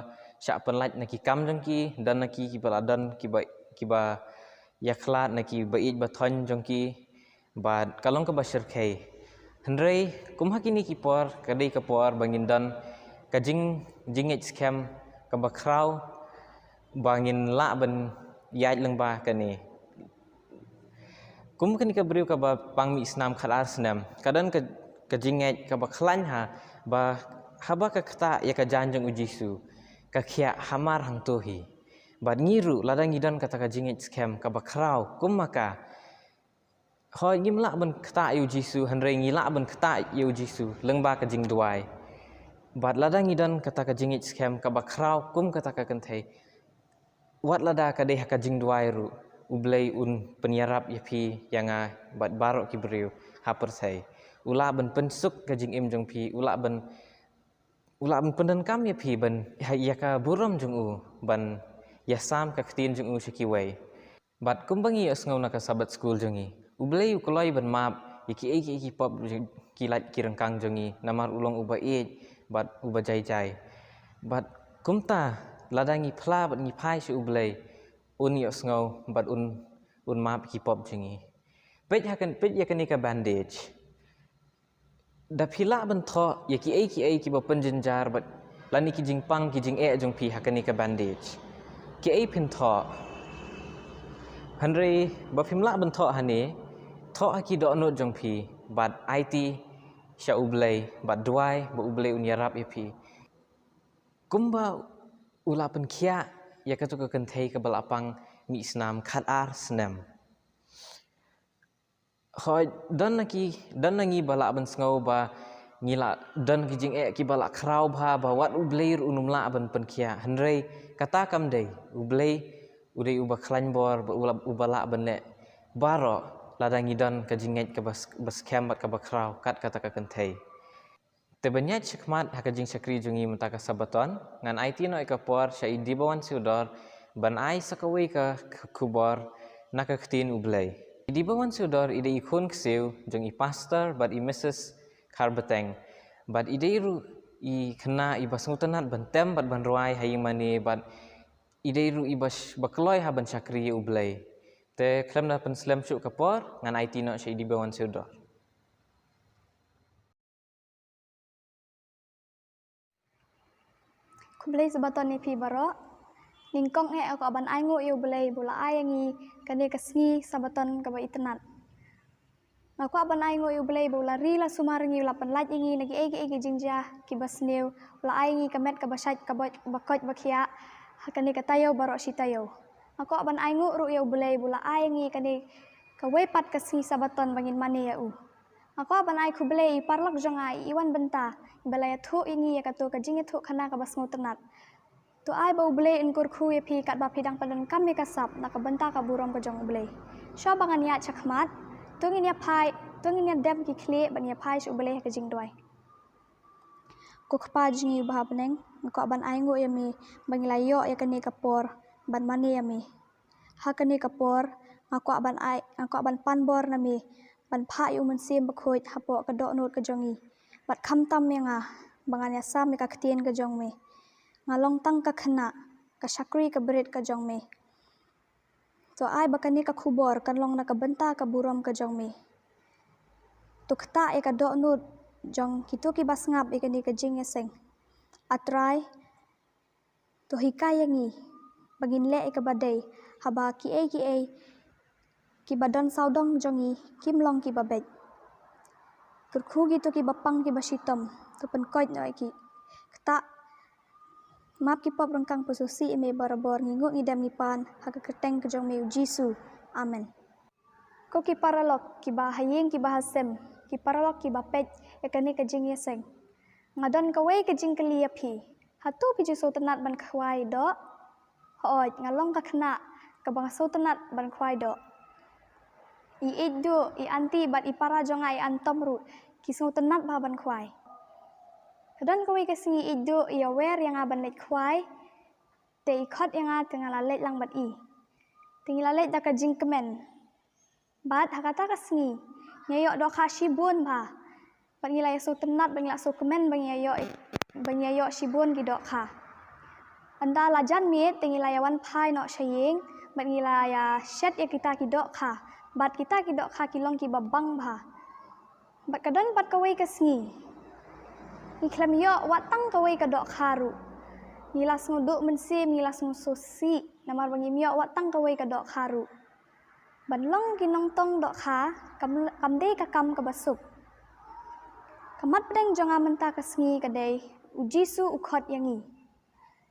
shah pynlait na ki kam jong ki, don na ki kiba la don kiba, kiba ïakhlad na ki ba ïeit ba thoiñ jong ki, bad ka long kaba shyrkhei. Hynrei kum ha kine ki por, ka dei ka por ba ngin don ka jing, jingngeit skhem kaba khraw, ba ngin lah ban ïaid lyngba kane. Kum kane ka briew kaba pang mih snam khatar snem, ka don ka, ka jingngeit kaba khlaiñ ha, ba haba ka ktah ïa ka jaiñ jong U Jisu, ka khiah hamar hangto hi. Bad ngi ruh, lada ngi don kata ka jingngeit skhem kaba khraw kum ma ka, hooid, ngim lah ban ktah ïa U Jisu, hynrei ngi lah ban ktah ïa U Jisu lyngba ka jingduwai. Bad lada ngi don kata ka jingngeit skhem kaba khraw kum kata ka kynthei, wat lada ka dei ha ka jingduwai ruh, U Blei un pynïarap ïa phi, ïa nga, bad baroh ki briew ha pyrthei. U lah ban pynsuk ka jingim jong phi, u lah ban, u lah ban pyndonkam ïa phi ban, ïa, ïa ka burom jong u, ban ïasam ka ktien jong u sha kiwei. Bad kumba ngi ïohsngew na ka Sabbath School jong ngi, U Blei u kloi ban map ïa kiei kiei ki pop, ki lait ki ryngkang jong ngi, namar u long uba ïeit bad uba jai jai. Bad Kumta, lada ngi phla bad ngi phai sha U Blei, un ïohsngew bad un, un map ki pop jong ngi. Peit ha kan, peit ïa kane ka bandage. Da phi lah ban thoh ïa kiei kiei kiba pynjynjar bad lane ki jingpang ki jingeh jong phi ha kane ka bandage. Kiei phin thoh. Hynrei ba phim lah ban thoh hangne, thoh ha ki dohnud jong phi bad aiti sha U Blei bad duwai ba U Blei un ïarap ïa phi. Kumba u la pynkhiah ïa kato ka kynthei kaba la pang mih snam khatar snem. Hooid, don na ki, don na ngi ba lah ban sngew ba ngi la don ki jingeh kiba la khraw bha, ba wat U Blei ruh un ym lah ban pynkhiah. Hynrei kata kam dei, U Blei u dei uba khlaiñ bor, ba u la, uba lah ban leh baroh lada ngi don ka jingngeit kaba s-, ba skhem bad kaba khraw kat kata ka kynthei. Te ban ïaid shakhmat ha ka jingshakri jong ngi mynta ka Sabaton, ngan aiti noh ïa ka por sha i Dibawan Siudor ban ai sa kawei ka k-, khubor na ka ktien U Blei. I Dibawan Siudor i dei i khun ksiew jong i Pastor bad i Missus Kharbeteng. Bad i dei ruh i khynnah iba sngewtynnat ban tem bad ban rwai ha ïing mane bad i dei ruh iba sh-, ba kloi ha ban shakri ïa U Blei. Te khlem da pynslem shuh ka por, ngan aiti noh sha i Dibawan Siudor. Khublei Sabaton ïa phi baroh. Nyngkong eh nga kwah ban ainguh ïa U Blei ba u la ai ïa ngi kane ka sngi Sabaton kaba itynnat. Nga kwah ban ainguh ïa U Blei ba u la ri la sumar ïa ngi, u la pynlait ïa ngi na kiei kiei ki jingjia kiba sniew, u la ai ïa ngi ka met kaba shait kaba, ba koit ba khiah ha kane ka taïew baroh shi taïew. Nga kwah ban ainguh ruh ïa U Blei ba u la ai ïa ngi kane kawei pat ka sngi Sabaton ba ngin mane ïa u. Nga kwah ban ai khublei ïa i paralok jong nga i Iwan Bynta, iba la ïathuh ïa ngi ïa kato ka jingïathuhkhana kaba sngewtynnat. To ai ba U Blei un kyrkhu ïa phi katba phi dang pyndonkam ïa ka sap na ka bynta ka burom ka jong U Blei. Shuwa ba ngan ïaid shakhmat, to ngin ïa phai, to ngin ïa dem ki khlieh ban ïa phai sha U Blei ha ka jingduwai. Ko Kpa jong ngi uba ha bneng, nga kwah ban ainguh ïa me ba ngi la ïoh ïa kane ka por ban mane ïa me. Ha kane ka por, nga kwah ban ai, nga kwah ban pan bor na me ban phah ïa U Mynsiem Bakhuid hapoh ka dohnud ka jong ngi. Bad khamtam ïa nga ba ngan ïasam ïa ka ktien ka jong me. Nga long tang ka khynnah, ka shakri ka brit ka jong me. To ai ba kane ka khubor kan long na ka bynta ka burom ka jong me. To ktah ïa ka dohnud jong kito kiba sngap ïa kane ka jingïaseng. A Trai, to hikai ïa ngi ba ngin leh ïa kaba dei, haba kiei kiei kiba don sawdong jong ngi kim long kiba beit. Kyrkhu kito kiba pang kiba shitom, to pynkoit noh ïa ki. Ktah, map ki pop ryngkang, pynsngewsih ïa me barabor, ngi nguh ngi dem ngi pan ha ka kyrteng ka jong me U Jisu. Amen. Ko ki paralok kiba ha ïing kiba ha sem, ki paralok kiba peit ïa kane ka jingïaseng. Nga don kawei ka jingkylli ïa phi. Hato phi ju sngewtynnat ban khwai doh? Hooid, nga long ka khynnah kaba nga sngewtynnat ban khwai doh. I ïeit duh, i aunty bad i para jong nga i Antom ruh ki sngewtynnat bha ban khwai. Ka don kawei ka sngi i ïeit duh i ïawer ïa nga ban leit khwai. Te i khot ïa nga te nga la leit lang bad i. Te ngi la leit da ka jingkmen. Bad ha kata ka sngi ngi ïa ïoh dohkha shibun bha. Bad ngi la ïa sngewtynnat bad ngi la sngewkmen ba ngi ïa ïoh, ba ngi ïa ïoh shibun ki dohkha. Ynda la jan miet te ngi la ïa wan phai noh sha ïing bad ngi la ïa shet ïa kita ki dohkha. Bad kita ki dohkha ki long kiba bang bha. Bad ka don pat kawei ka sngi ngi khlem ïoh wat tang kawei ka dohkha ruh. Ngi la sngew duh mynsiem, ngi la sngew sngewsih namar ba ngim ïoh wat tang kawei ka dohkha ruh. Ban long ki nongtong dohkha kam, kam dei ka kam kaba suk. Ka mat pdeng jong nga mynta ka sngi ka dei U Jisu u khot ïa ngi.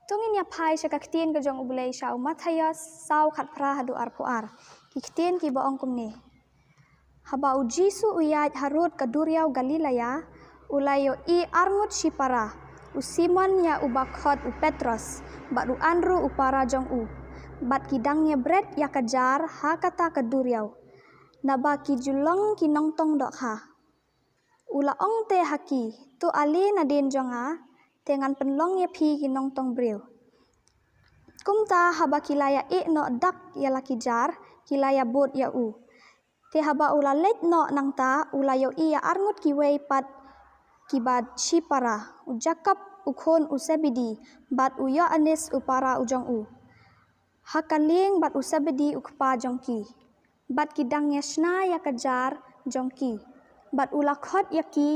To ngin ïa phai sha ka ktien ka jong U Blei sha u Mathaios saw khatphra haduh arphew ar. Ki ktien kiba ong kumne. Haba U Jisu u ïaid harud ka duriaw Galilea, u la ïohi arngut shipara, u Simon ïa uba khot u Petros, bad u Andru u para jong u, bad ki dang ïa bret ïa ka jar ha kata ka duriaw. Naba ki ju long ki nongtong dohkha. U la ong te ha ki, to ale nadien jong nga, te ngan pynlong ïa phi ki nongtong briew. Kumta haba ki la ïa ïeh noh dak ïa la ki jar, ki la ïa bud ïa u. Te haba u la leit noh nangta, u la ïohi ïa arngut kiwei pat kiba shipara, u Jakob, u khun u Sebedi, bad u Ïoannis u para u jong u, ha ka lieng bad u Sebedi u kpa jong ki. Bad ki dang ïa shna ïa ka jar jong ki. Bad u la khot ïa ki,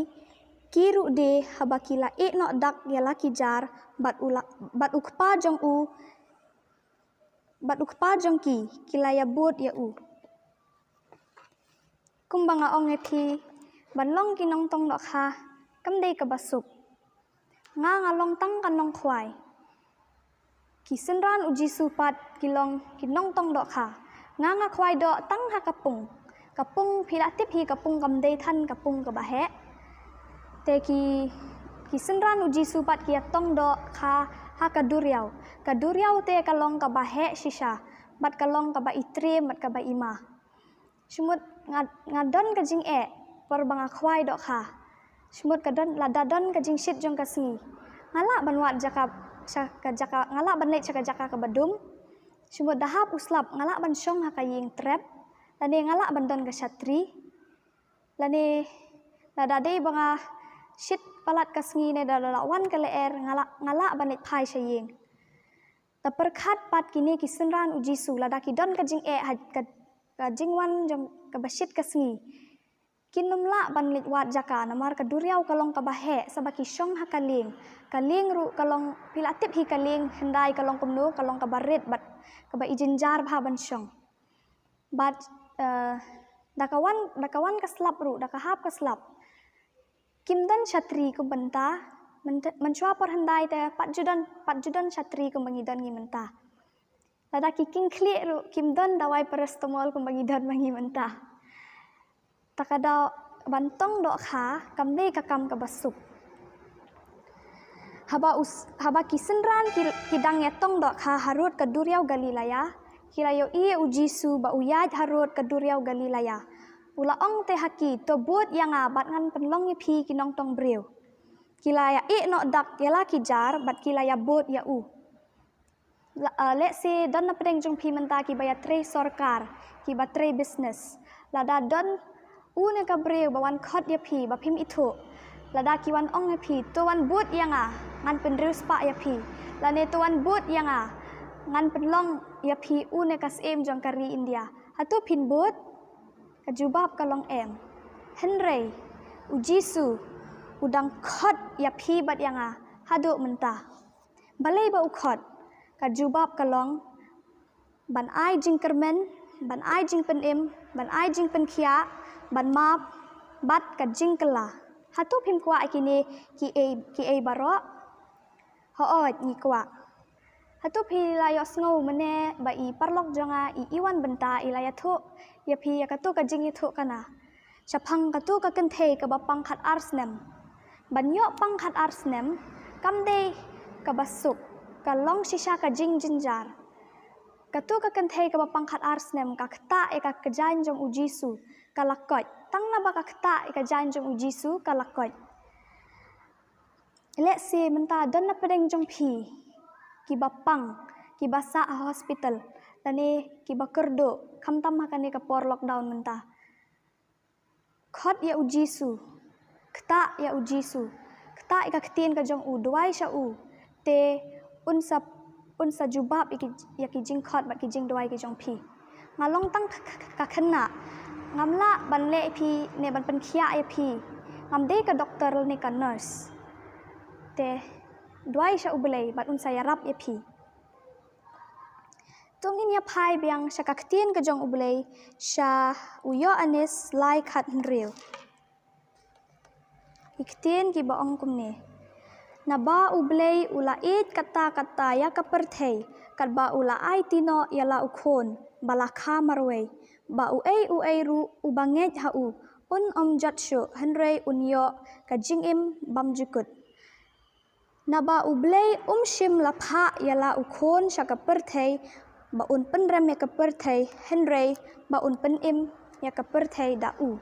ki ruh de, haba ki la ïeh noh dak ïa la ki jar, bad u la, bad u kpa jong u, bad u kpa jong ki, ki la ïa bud ïa u. Kumba nga ong ïa phi, ban long ki nongtong dohkha kam dei kaba suk. Nga nga long tang ka nongkhwai. Ki synran u Jisu pat ki long ki nongtong dohkha. Nga nga khwai doh tang ha ka pung. Ka pung phi la tip hi ka pung kam dei than ka pung kaba heh. Te ki, ki synran u Jisu pat ki ïa tong dohkha ha ka duriaw. Ka duriaw te ka long kaba heh shisha. Bad ka long kaba itriem bad kaba ima. Shu mut nga, nga don ka jingeh por ba nga khwai dohkha. Shu mut ka don, lada don ka jingshit jong ka sngi, nga lah ban wad jaka, sha ka jaka, nga lah ban leit sha ka jaka kaba dum. Shu mut da hap u slap, nga lah ban shong ha ka ïing trep. Lane nga lah ban don ka shatri. Lane lada dei ba nga shit palat ka sngi ne da la wan ka lyer, nga lah, nga lah ban leit phai sha ïing. Te pyrkhat pat kine ki synran u Jisu, lada ki don ka jingeh ha ka, ka jingwan jong kaba shit ka sngi, kin ym lah ban leit wad jaka namar ka duriaw ka long kaba heh, sa ba ki shong ha ka lieng. Ka lieng ruh ka long, phi la tip hi ka lieng hyndai ka long kumno, ka long kaba rit bad kaba ijynjar bha ban shong. Bad, eh, da ka wan, da ka wan ka slap ruh, da ka hap ka slap, kim don shatri kum mynta, mynta, mynshuwa por hyndai te pat ju don, pat ju don shatri kumba ngi don ngi mynta. Lada ki king khlieh ruh kim don dawai paracetamol kumba ngi don ma ngi mynta. Ta ka daw ban tong dohkha kam dei ka kam kaba suk. Haba us, haba ki synran ki, ki dang ïa tong dohkha harud ka duriaw Galilaya, ki la ïohi ïa u Jisu ba u ïaid harud ka duriaw Galilaya. U la ong te ha ki, to bud ïa nga bad ngan pynlong ïa phi ki nongtong briew. Ki la ïa ïeh noh dak ïa la ki jar bad ki la ïa bud ïa u. La, eh, lehse don na pdeng jong phi mynta kiba ïa trei sorkar, kiba trei business. Lada don une ka briew ba wan khot ïa phi ba phim ithuh, lada ki wan ong ïa phi, to wan bud ïa nga, ngan pynriewspah ïa phi. Lane to wan bud ïa nga, ngan pynlong ïa phi une ka syiem jong ka ri India. Hato phin bud? Ka jubab ka long em. Hynrei u Jisu u dang khot ïa phi bad ïa nga haduh mynta. Balei ba u khot? Ka jubab ka long ban ai jingkyrmen, ban ai jingpynim, ban ai jingpynkhiah, ban map, bad ka jingkylla. Hato phim kwah ïa kine kiei, kiei baroh? Hooid, ngi kwah. Hato phi la ïohsngew mynne ba i paralok jong nga i Iwan Bynta i la ïathuh ïa phi ïa kato ka jingïathuh khana shaphang kato ka kynthei kaba pang khatar snem. Ban ïoh pang khatar snem kam dei kaba suk, ka long shisha ka jingjynjar. Kato ka kynthei kaba pang khatar snem ka ktah ïa ka kjaiñ jong u Jisu, ka la koit. Tang naba ka ktah ïa ka jaiñ jong u Jisu ka la koit. Lehse mynta don na pdeng jong phi kiba pang, kiba sah ha hospital, lane kiba kyrduh, khamtam ha kane ka por lockdown mynta. Khot ïa u Jisu, ktah ïa u Jisu, ktah ïa ka ktien ka jong u, duwai sha u, te un sa, un sa jubab ïa ki, ïa ki jingkhot bad ki jingduwai ki jong phi. Nga long tang ka, ka, ka khynnah, ngam lah ban leh ïa phi ne ban pynkhiah ïa phi. Ngam dei ka doktor ne ka nurse. Te duwai sha U Blei bad un sa ïarap ïa phi. To ngin ïa phai biang sha ka ktien ka jong U Blei sha u Ïoannis lai khathynriew. Ki ktien kiba ong kumne. Naba U Blei u la ïeit katta katta ïa ka pyrthei, katba u la aiti noh ïa la u khun ba la kha marwei, ba uei uei ruh uba ngeit ha u un ym jot shuh hynrei un ïoh ka jingim bymjukut. Naba U Blei um shym la phah ïa la u khun sha ka pyrthei ba un pynrem ïa ka pyrthei, hynrei ba un pynim ïa ka pyrthei da u.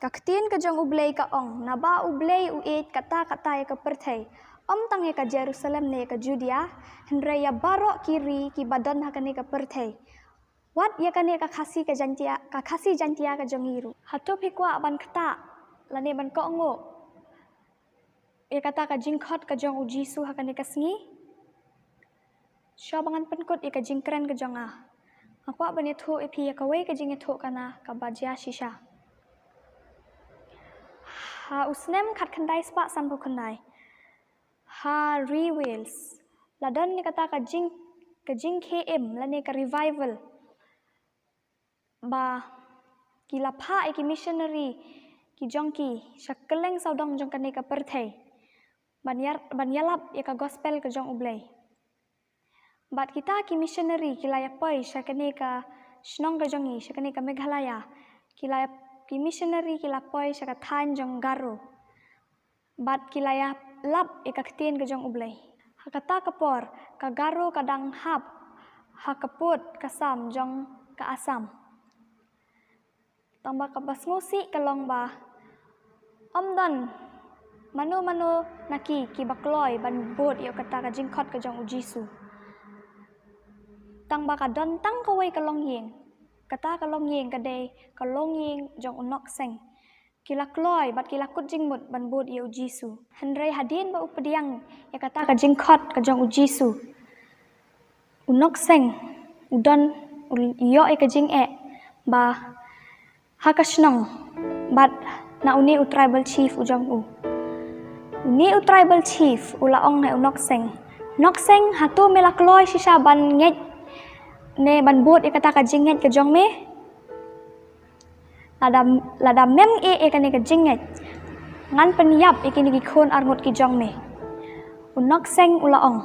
Ka ktien ka jong U Blei ka ong, naba U Blei u ïeit katta katta ïa ka pyrthei, ym tang ïa ka Jerusalem ne ïa ka Judea, hynrei ïa baroh ki ri kiba don ha kane ka pyrthei. Wat ïa kane ka Khasi ka Jaiñtia, ka Khasi Jaiñtia ka jong ngi ruh. Hato phi kwah ban ktah lane ban kohnguh? ïa kata ka jingkhot ka jong u Jisu ha kane ka sngi. Shuwa ba ngan pynkut ïa ka jingkren ka jong nga, nga kwah ban ïathuh ïa phi ïa kawei ka jingïathuh khana kaba jia shisha. Ha u snem khatkhyndai spah sanphew khyndai, ha ri Wales, la don ïa kata ka jing, ka jingkhie im lane ka revival, ba ki la phah ïa ki missionary ki jong ki sha kylleng sawdong jong kane ka pyrthei, ban ïar-, ban ïalap ïa ka gospel ka jong U Blei. Bad kita ki missionary ki la ïa poi sha kane ka shnong ka jong ngi, sha kane ka Meghalaya. Ki la ïa, ki missionary ki la poi sha ka thaiñ jong Garo. Bad ki la ïalap ïa ka ktien ka jong U Blei. Ha kata ka por, ka Garo ka dang hap ha ka pud ka sam jong ka Assam. Tangba kaba sngewsih ka long ba ym don mano mano na ki kiba kloi ban bud ïa kata ka jingkhot ka jong U Jisu. Tangba ka don tang kawei ka longïing. Kata ka longïing ka dei ka longïing jong u Nokseng. Ki la kloi bad ki la kut jingmut ban bud ïa U Jisu. Hynrei hadien ba u pdiang ïa kata ka jingkhot ka jong U Jisu, u Nokseng u don, u ïoh ïa ka jingeh ba ha ka shnong bad na une u tribal chief u jong u. Une u tribal chief u la ong ha u Nokseng, "Nokseng, hato me la kloi shisha ban ngeit ne ban bud ïa kata ka jingngeit ka jong me? Lada, lada mem ïeh ïa kane ka jingngeit, ngan pynïap ïa kine ki khun arngut ki jong me." U Nokseng u la ong,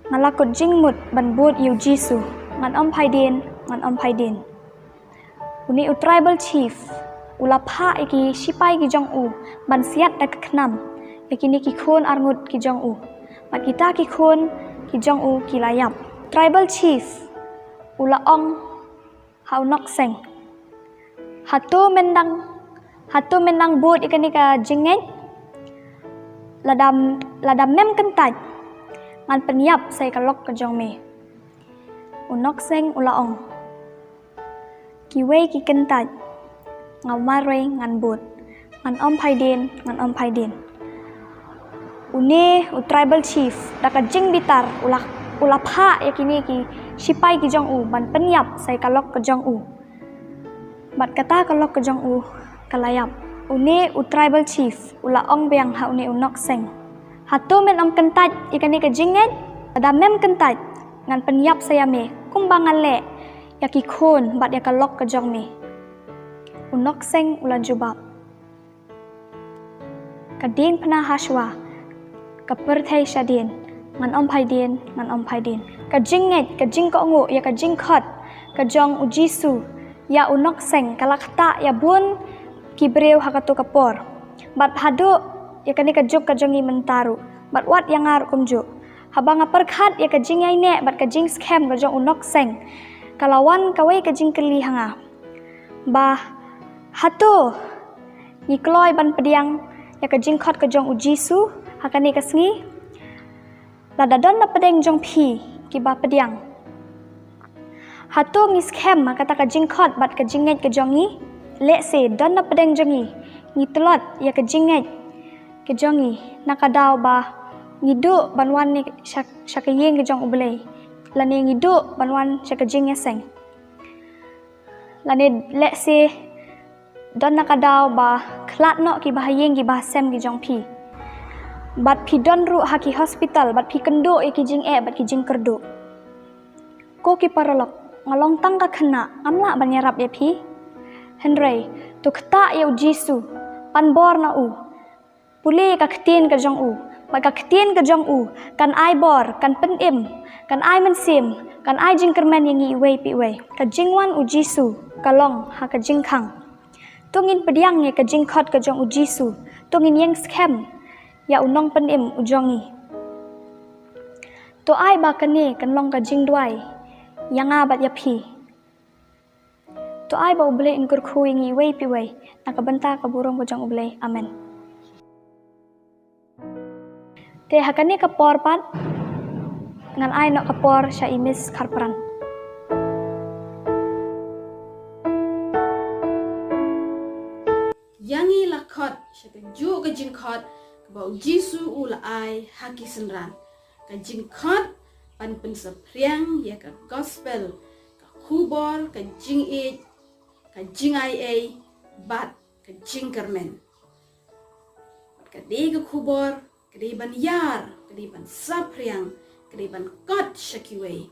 "Nga la kut jingmut ban bud ïa U Jisu. Ngan ym phai dien, ngan ym phai dien." Une u tribal chief u la phah ïa ki sipai ki jong u ban siat da ka khnam ïa kine ki khun arngut ki jong u. Bad kita ki khun ki jong u ki la ïap. Tribal chief u la ong ha u Nokseng, "Hato men dang, hato men dang bud ïa kane ka jingngeit? Lada, lada mem kyntait, ngan pynïap sa ïa ka lok ka jong me." U Nokseng u la ong, "Kiwei ki kyntait, nga marwei ngan bud. Ngan ym phai dien, ngan ym phai dien." Une u tribal chief da ka jingbitar u la, u la phah ïa kine ki sipai ki jong u ban pynïap sa ïa ka lok ka jong u. Bad kata ka lok ka jong u ka la ïap. Une u tribal chief u la ong biang ha une u Nokseng, "Hato men ym kyntait ïa kane ka jingngeit? Lada mem kyntait, ngan pynïap sa ïa me kumba nga leh ïa ki khun bad ïa ka lok ka jong me." U Nokseng u la jubab, "Ka diengphna ha shuwa, ka pyrthei shadien, ngan ym phai dien, ngan ym phai dien." Ka jingngeit, ka jingkohnguh ïa ka jingkhot ka jong U Jisu ïa u Nokseng ka la ktah ïa bun ki briew ha kato ka por. Bad haduh ïa kane ka juk ka jong ngi mynta ruh, bad wat ïa nga ruh kumjuh, haba nga pyrkhat ïa ka jingïaineh bad ka jingskhem ka jong u Nokseng, ka la wan kawei ka jingkylli ha nga ba hato ngi kloi ban pdiang ïa ka jingkhot ka jong U Jisu ha kane ka sngi? Lada don na pdeng jong phi kiba pdiang, hato ngi skhem ha kata ka jingkhot bad ka jingngeit ka jong ngi? Lehse don na pdeng jong ngi, ngi tlot ïa ka jingngeit ka jong ngi na ka daw ba ngi duh ban wan ne sha, sha ka ïing ka jong U Blei, lane ngi duh ban wan sha ka jingïaseng. Lane lehse don na ka daw ba khlad noh kiba ha ïing kiba ha sem ki jong phi. Bad phi don ruh ha ki hospital, bad phi kynduh ïa ki jingeh bad ki jingkyrduh. Ko ki paralok, nga long tang ka khynnah, ngam lah ban ïarap ïa phi. Hynrei to ktah ïa U Jisu, pan bor na u. Pule ïa ka ktien ka jong u, bad ka ktien ka jong u kan ai bor, kan pynim, kan ai mynsiem, kan ai jingkyrmen ïa ngi iwei pa iwei. Ka jingwan U Jisu ka long ha ka jingkhang. To ngin pdiang ïa ka jingkhot ka jong U Jisu, to ngin ïeng skhem ïa u Nongpynim u jong ngi. To ai ba kane kan long ka jingduwai ïa nga bad ïa phi. To ai ba U Blei un kyrkhu ïa ngi iwei pa iwei na ka bynta ka burom ka jong U Blei. Amen. Te ha kane ka por pat ngan ai noh ka por sha i Miss Kharpran. Ïa ngi la khot sha ka juk Ka jingkhot kaba u Jisu u la ai ha ki synran, ka jingkhot ban pynsaphriang ïa ka gospel, ka khubor ka jingïeit, ka jingaiei bad ka jingkyrmen. Bad ka dei ka khubor ka dei ban ïar, ka dei ban saphriang, ka dei ban kot sha kiwei.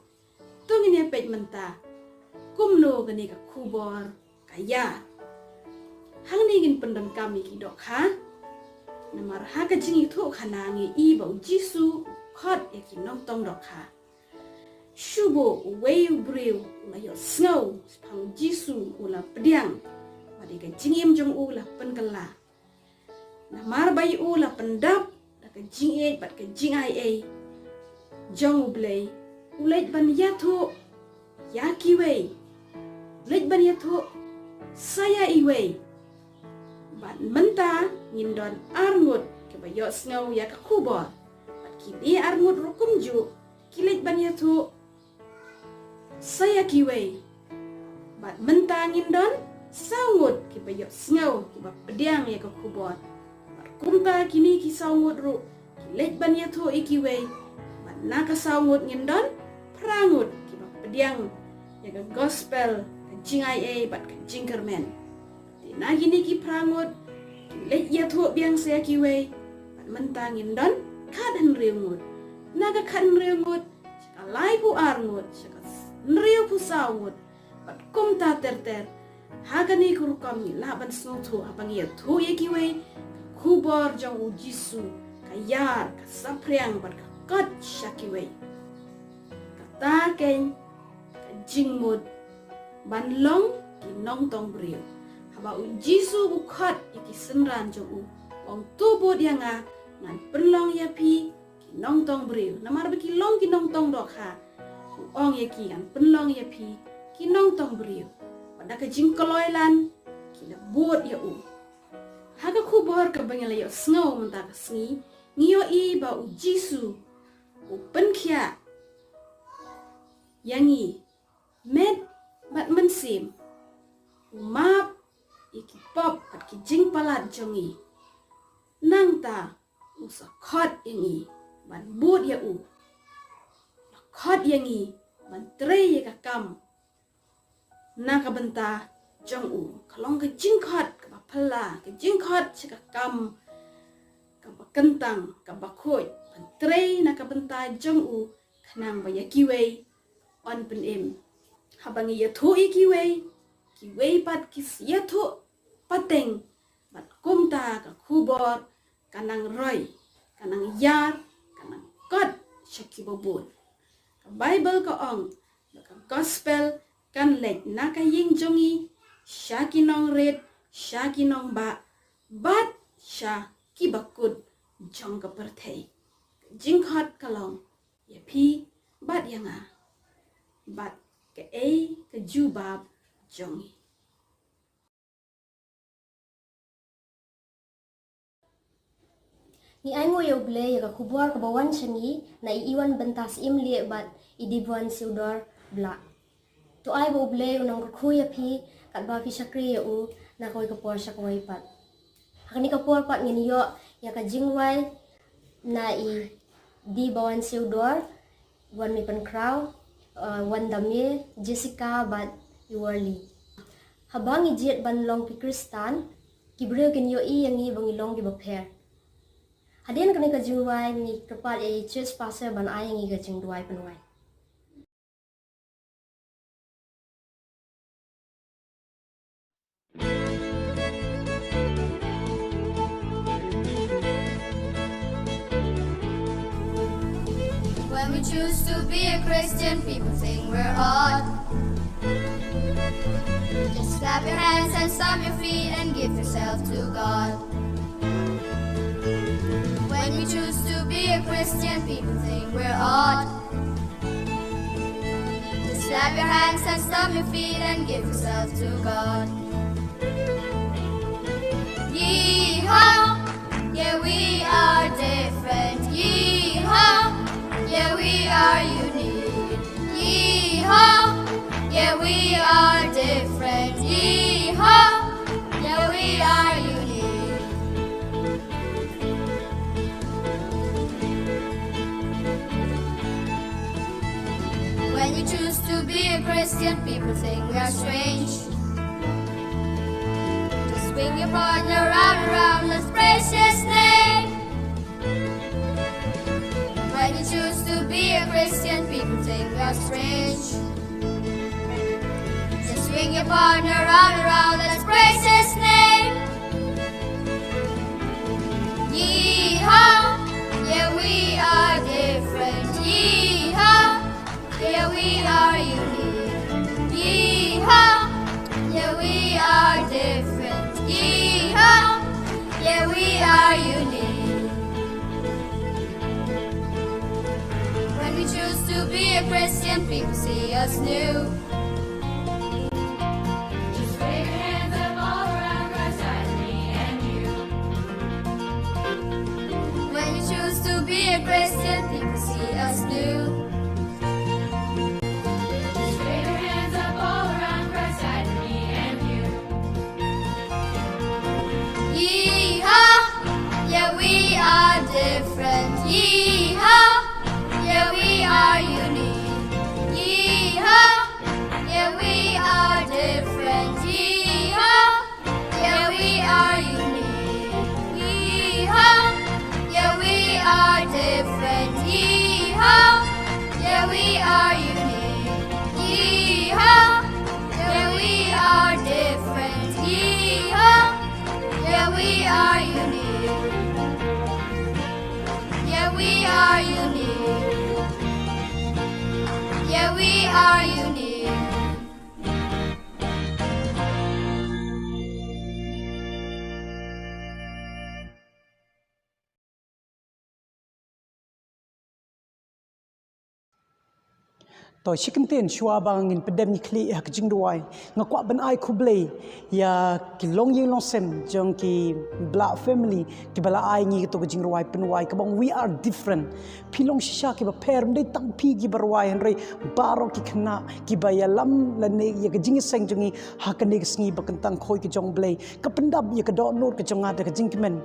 To ngin ïa peit mynta kumno kane ka khubor ka ïar. Hangne ngin pyndonkam ïa ki dohkha. Namar ha ka jingïathuhkhana ngi i ba u Jisu u khot ïa ki nongtong dohkha. Shu buh uwei u briew u la ïohsngew shaphang u Jisu, u la pdiang, bad ïa ka jingim jong u la pynkylla. Namar ba ïa u la pyndap da ka jingïeit bad ka jingaiei jong U Blei, u leit ban ïathuh ïa kiwei, u leit ban ïathuh sa ïa iwei. Bad mynta ngin don ar ngut kiba ïohsngew ïa ka khubor, bad kine ar ngut ruh kumjuh ki leit ban ïathuh sa ïa kiwei. Bad mynta ngin don saw ngut kiba ïohsngew, kiba pdiang ïa ka khubor. Bad kumta kine ki saw ngut ruh ki leit ban ïathuh ïa kiwei. Bad na ka saw ngut ngin don phra ngut kiba pdiang ïa ka gospel, ka jingaiei bad ka jingkyrmen. Te na kine ki phra ngut ki leit ïathuh biang sa ïa kiwei. Bad mynta ngin don khathynriew ngut. Na ka khathynriew ngut sha ka laiphew ar ngut, sha ka hynriewphew saw ngut. Bad kumta ter ter. Ha kane ka rukom ngi lah ban sngewthuh haba ngi ïathuh ïa kiwei ka khubor jong u Jisu, ka ïar, ka saphriang bad ka kot sha kiwei. Kata keiñ ka jingmut ban long ki nongtong briew. Haba u Jisu u khot ïa ki synran jong u, u ong, "To bud ïa nga, ngan pynlong ïa phi ki nongtong briew." Namar ba ki long ki nongtong dohkha, u ong ïa ki, "Ngan pynlong ïa phi ki nongtong briew." Bad da ka jingkloi lan ki la bud ïa u. Ha ka khubor kaba ngi la ïohsngew mynta ka sngi, ngi ïohi ba u Jisu u pynkhiah ïa ngi met bad mynsiem, u map ïa ki pop bad ki jingpalat jong ngi. Nangta u sa khot ïa ngi ban bud ïa u. La khot ïa ngi ban trei ïa ka kam na ka bynta jong u. Ka long ka jingkhot kaba phylla, ka jingkhot sha ka kam kaba kyntang, kaba khuid, ban trei na ka bynta jong u, khnang ba ïa kiwei yn pynim. Haba ngi ïathuh ïa kiwei, kiwei pat ki ïathuh pateng, bad kumta ka khubor ka nang roi, ka nang ïar, ka nang kot sha kiba bun. Ka Baibl ka ong ba ka gospel kan leit na ka ïing jong ngi, sha ki nongrit, sha ki nongbah, bad sha kiba kut jong ka pyrthei. Ka jingkhot ka long ïa phi bad ïa nga, bad kaei ka jubab jong ngi. Ngi ainguh ïa U Blei ïa ka khubor kaba wan sha ngi na i Iwan bynta Syiemlieh bad i Dibuan Siewdor Blah. To ai ba U Blei un nang kyrkhu ïa phi katba phi shakri ïa u na kawei ka por sha kawei pat. Ha kane ka por pat ngin ïoh ïa ka jingrwai na i Dibuan Siewdor, Wanmei Pynkhraw, uh, Wandamie, Jessica bad i Warli. Haba ngi jied ban long ki Khristan, ki briew kin ïohi ïa ngi ba ngi long kiba pher. Hadien kane ka jingrwai ngi kyrpad ïa i Church Pastor ban ai ïa ngi ka jingduwai pynwai. When we choose to be a Christian, people think we're odd. Just clap your hands and stomp your feet and give yourself to God. When we choose to be a Christian, people think we're odd. Just clap your hands and stomp your feet and give yourself to God. Yeehaw, yeah, we are different. Yeehaw, yeah, we are unique. Yeehaw, yeah, we are different. Yeehaw, yeah, we are unique. Choose to be a Christian, people think we are strange. Just swing your partner round and round, let's praise his name. When you choose to be a Christian, people think we are strange. Just swing your partner round and round, let's praise his name. Yeehaw, yeah, we are different. Yeehaw, yeah, we are unique. Yeehaw, yeah, we are different. Yeehaw, yeah, we are unique. When we choose to be a Christian, people see us new. Just wave your hands up all around, Christ, I, me and you. When we choose to be a Christian, people see us new. Just wave your hands up all around, Christ, I, me and you. Yeehaw, yeah, we are different. Yeehaw, yeah, we are unique. Yeehaw, yeah, we are different. Yeehaw, yeah, we are unique. Yeehaw, yeah, we are different. Yeehaw, yeah, we are unique. Yeehaw, yeah, we are different. Yeehaw, yeah, we are unique. Yeah, we are unique. Yeah, we are unique. To shi kyntien shuwa ba ngin pdem ngi khlieh ha ka jingduwai, nga kwah ban ai khublei ïa ki longïing longsem jong ki Blah family kiba la ai ngi kato ka jingrwai pynwai kaba ong We Are Different. Phi long shisha kiba pher, ym dei tang phi kiba rwai hynrei baroh ki khynnah kiba ïalam lane ïa ka jingïaseng jong ngi ha kane ka sngi ba kyntang khoi ka jong U Blei. Ka pyndap ïa ka dohnud ka jong nga da ka jingkmen.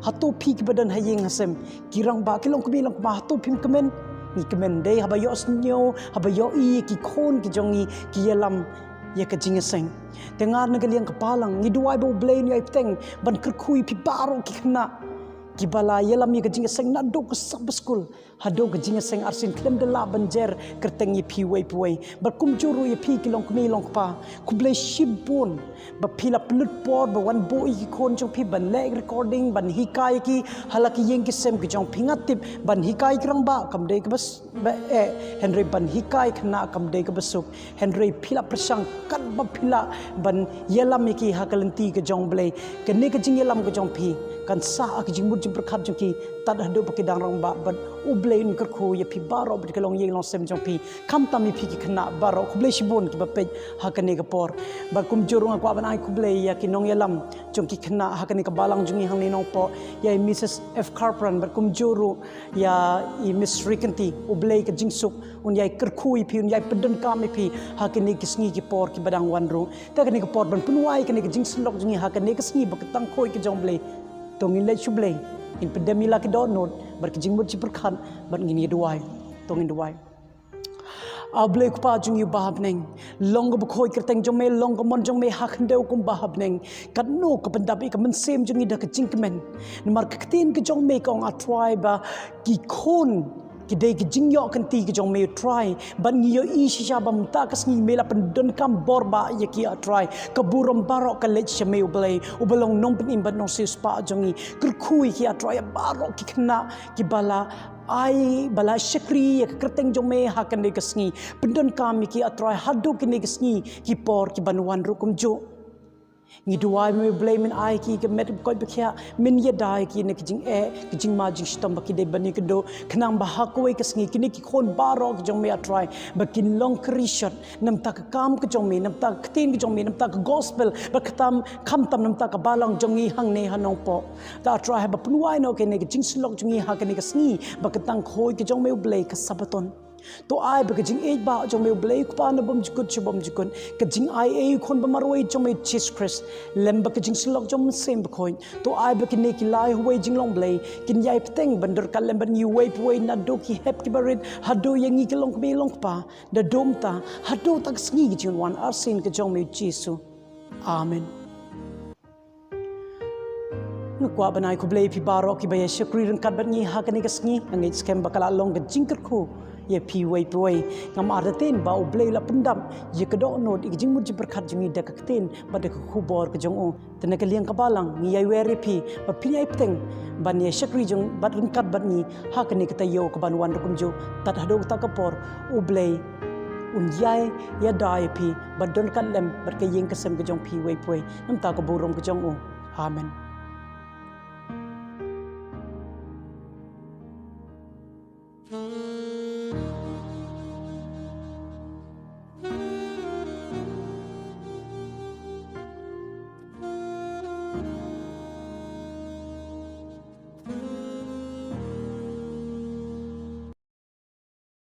Hato phi kiba don ha ïing ha sem, ki rangbah, ki longkmie longkpa, hato phim kmen? Ngi kmen dei haba ïohsngew, haba ïohi ïa ki khun ki jong ngi ki ïalam ïa ka jingïaseng. Te nga na ka liang ka balang ngi duwai ba U Blei un ïai bteng ban kyrkhu ïa phi baroh ki khynnah kiba la ïalam ïa ka jingïaseng naduh ka Sabbath School haduh ka jingïaseng arsien, khlem da lah ban jer kyrteng ïa phi uwei pa uwei. Bad kumjuh ruh ïa phi ki longkmie longkpa, khublei shibun ba phi la pynlut por ba wan buh ïa ki khun jong phi ban leh recording, ban hikai ïa ki ha la ki ïing ki sem ki jong phi. Nga tip ban hikai ki rangbah kam dei kaba s-, ba eh, hynrei ban hikai khynnah kam dei kaba suk. Hynrei phi la pyrshang katba phi lah ban ïalam ïa ki ha ka lynti ka jong U Blei. Kane ka jingïalam ka jong phi kan sah ha ka jingmut jingpyrkhat jong ki tad haduh ba ki dang rangbah. Bad U Blei un kyrkhu ïa phi baroh bad ki longïing longsem jong phi, khamtam ïa phi ki khynnah baroh. Khublei shibun kiba peit ha kane ka por. Bad kumjuh ruh nga kwah ban ai khublei ïa ki nongïalam jong ki khynnah ha kane ka balang jong ngi hangne Nongpoh, ïa i Missus F Khyrpran bad kumjuh ruh ïa i Miss Srikanti. U Blei ka jingsuk un ïai kyrkhu ïa phi, un ïai pyndonkam ïa phi ha kine ki sngi ki por kiba dang wan ruh. Te kane ka por ban pynwai kane ka jingsyllok jong ngi ha kane ka sngi ba kyntang khoi ka jong U Blei, to ngin leit sha U Blei, ngin pyndem ïa la ki dohnud bad ki jingmut jingpyrkhat bad ngin ïa duwai. To ngin duwai. A Blei Kpa jong ngi uba ha bneng, long kaba khoi kyrteng jong me, long ka mon jong me ha khyndew kumba ha bneng. Katno ka pyndap ïa ka mynsiem jong ngi da ka jingkmen. Namar ka ktien ka jong me ka ong, A Trai, ba ki khun ki dei ki jingïoh kynti ka jong me, A Trai. Bad ngi ïohi shisha ba mynta ka sngi me la pyndonkam bor ba ïa ki, A Trai. Ka burom baroh ka leit sha me, U Blei uba long nongpynim bad nongsiewspah jong ngi. Kyrkhu ïa ki, A Trai, ïa baroh ki khynnah kiba la ai, ba la shakri ïa ka kyrteng jong me ha kane ka sngi. Pyndonkam ïa ki, A Trai, haduh kine ki sngi ki por kiban wan ruh kumjuh. Ngi duwai me, U Blei, men ai ki ka met ba koit ba khiah, men ïada ïa ki na ka jingeh, ka jingma jingshitom ba ki dei ban ïakynduh, khnang ba ha kawei ka sngi kine ki khun baroh ki jong me, A Trai, ba kin long ka rishot na bynta ka kam ka jong me, na bynta ka ktien ka jong me, na bynta ka gospel, ba khamtam, khamtam na bynta ka balang jong ngi hangne ha Nongpoh. Te A Trai, haba pynwai noh kane ka jingsyllok jong ngi ha kane ka sngi ba kyntang khoi ka jong me, U Blei, ka Sabbaton, To ai ba ka jingïeit ba jong me u Blei u Kpa na bymjukut sha bymjukut, ka jingaiei u Khun ba marwei jong me u Jisu Khrist, lem bad ka jingsyllok jong u Mynsiem Bakhuid, to ai ba kine ki lai ha wei jinglong Blei kin ïai bteng ban dur ryngkat lem bad ngi uwei pa uwei, naduh ki hep kiba rit haduh ïa ngi ki longkmie longkpa, naduh mynta haduh tang ka sngi ka jingwan arsien ka jong me u Jisu. Amen. Nga kwah ban ai khublei ïa phi baroh kiba ïa shakri ryngkat bad ngi ha kane ka sngi. Nga ngeit skhem ba ka la long ka jingkyrkhu ïa phi uwei pa uwei. Ngam artatien ba u Blei u la pyndap ïa ka dohnud ïa ka jingmut jingpyrkhat jong ngi da ka ktien bad da ka khubor ka jong u. Te na ka liang ka balang ngi ïai wer ïa phi ba phin ïai bteng ban ïa shakri jong bad ryngkat bad ngi ha kane ka taïew kaban wan ruh kumjuh. Tad haduh kata ka por u Blei un ïai ïada ïa phi bad don ryngkat lem bad ka ïing ka sem ka jong phi uwei pa uwei. Namar ka burom ka jong u. Amen.